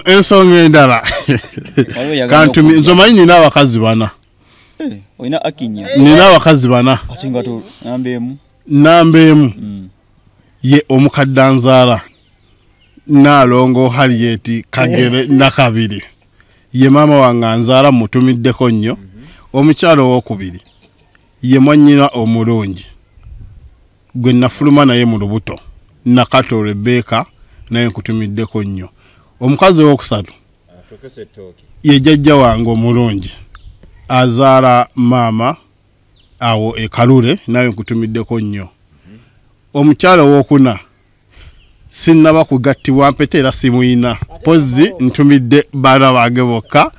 Ensonga endala nze omanyi nina abakazi bana. Nina abakazi bana. Namba emu ye omukadde anzaala Naalongo Harriet Kagere Nakabiri, ye maama wange anzaala mutumiddeko nnyo. Omukyala owookubiri ye mwannyina omulungi gwe nafuluma naye mu lubuto, Nakato Rebecca, naye nkutumiddeko nnyo. Omukazi owookusatu ye jjajja wange omulungi azaala maama awo e Kalule, naye nkutumiddeko nnyo. Omukyala owookuna sinnaba kugattibwa mpeta era simuyina, pozi ntumidde baana bange bokka.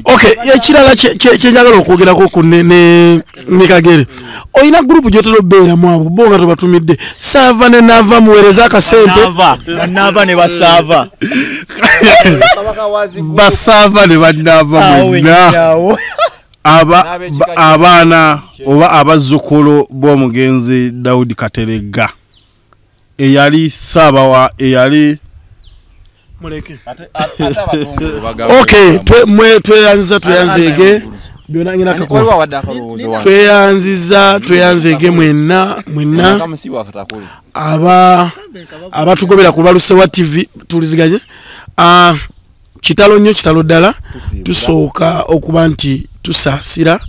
Okay, ekirala kyenjagala okwogerako ku ne Kagere, olina gurupu gy'otera obeeramu abo bo nga tobatumidde saava ne naava muweereza akasente naava ne basaava basaava ne bannaava mwenna abaana oba abazzukulu b'omugenzi Daudi Kateregga eyali saabawa eyali muleke. Okay, tweyanziza tweyanzege byonna ngina kakola tweyanziza tweyanzege mwenna mwenna abatugobera ku Lubalusewa TV tuliziganye. Kitalo nnyo kitalo ddala. Tusooka okuba nti tusaasira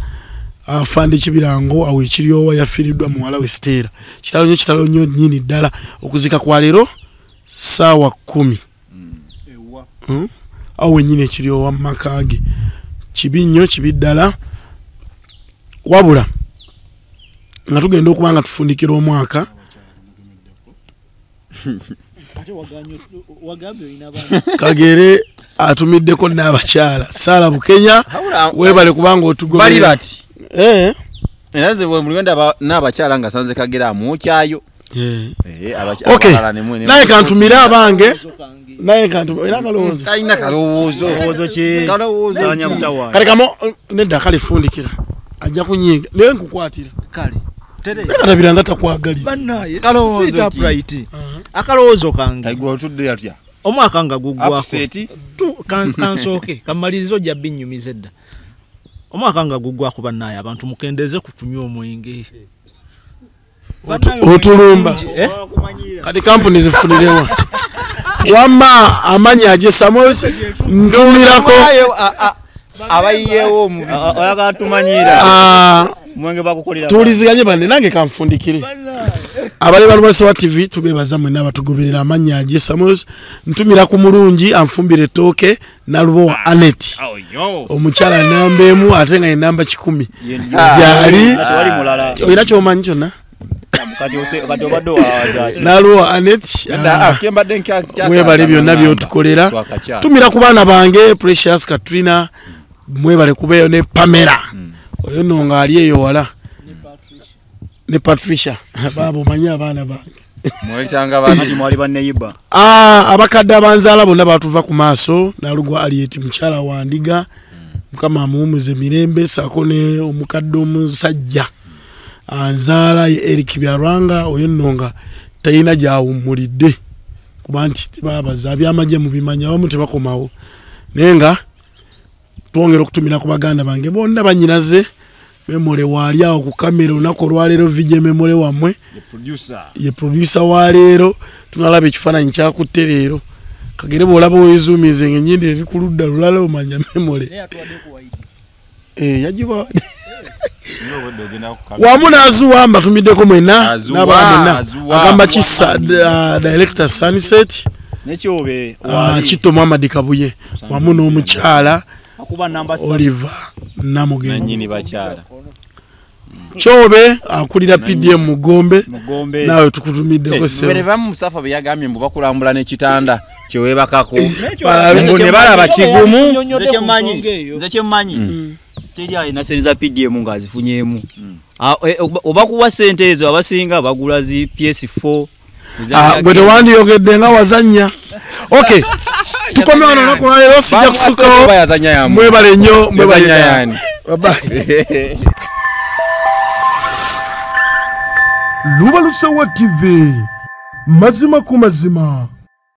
afande Kibirango awo ekiryowa yafiiriddwa muwala we Stella. Kitalo nnyo kitalo nnyo nnyini ddala. Okuzika kwa leero ssaawa 10 awo wennyini ekiryowa mu maka ge. Kibi nnyo kibi ddala. Wabula nga tugenda okuba nga tufundikira omwaka Kagere atumiddeko n'abakyala Sara Bukenya, weebale kubanga otugobera. Bali bati era nze bwe muliwenda n'abakyala nga sanze Kagere amwokyayo. Okay, naye kantumire abange, naye kantumire akalowoozo. Kalina kalowoozo. Kale kamo nedda kalifundikira ajja kunyiga naye nkukwatira. Kale Katabira nga takwagaliza. Bannaye sit upright. Akalowoozo kange omwaka nga guggwako kansooke kamalirize ojja binnyumiza edda. Omwaka nga guggwako bannaye abantu mukendeeze ku kunywa omwenge. Otulumba kati kampuni zifunirewa wamma amannya agye Samuels ntumirako abayiyeewo omubi oyagala tumanyira mwenge bakukolera. Tuliziganye banne nange kanfundikire. Abali ba Lubalusewa TV tubebaza mwenna abatugoberera. Amannya agye Samuels ntumira ku mulungi anfumbire ettooke Nalubowa Anet, omukyala namba emu ate nga ye namba 10 gyali. Olina kyomanyi kyonna Nalubowa Anet, mwebale byonna byotukolera. Tumira ku baana bange Precious Katrina, mwebale kubeeyo ne Pamela oyo nno ng'ali eyo wala ne Patricia baabo manyi abaana bange abakadde abanzaala bonna batuva ku maaso. Nalugwa Aliet mukyala wa Ndiga, Mukama amuwumuze mirembe, saako ne omukadde omusajja anzaala ye Eric Byarwanga oyo nno nga talina gy'awummulidde kuba nti tebabaza abyamagye mubimanya abamu tebakomawo. Naye nga twongera okutumira ku baganda bange bonna bannyinaze Memole waali awo ku kamera olunaku olwaleero, VJ Memole wammwe ye producer wa leero. Tunalaba ekifaananyi kyakutte leero, kagere bw'olaba weezuumize ng'ennyindo eri ku ludda lulala, omanya Memole yagiba wamu n'azuwa. Mbatumiddeko mwenna n'abalala mwenna, agamba kisa director Sunset Kito Muhammad Kabuye wamu n'omukyala Oliver Namugenyi Kyobe akulira PDM Mugombe, naawe tukutumiddeko ssebo. Musafa bwe yagambye mbu bakulambula n'ekitanda kyeweebakako ne balaba kigumu. Nze kyemmanyi teri alina sente za PDM ng'azifunyeemu. Oba kuwa sente ezo abasinga bagula zi PS4. Gwe tewandiyogedde nga wazannya. Okay, tukome wano olunaku lwaleero, sijja kusukawo. Mwebale nnyo, mwebale. Bye. Lubalusewa TV, mazima ku mazima.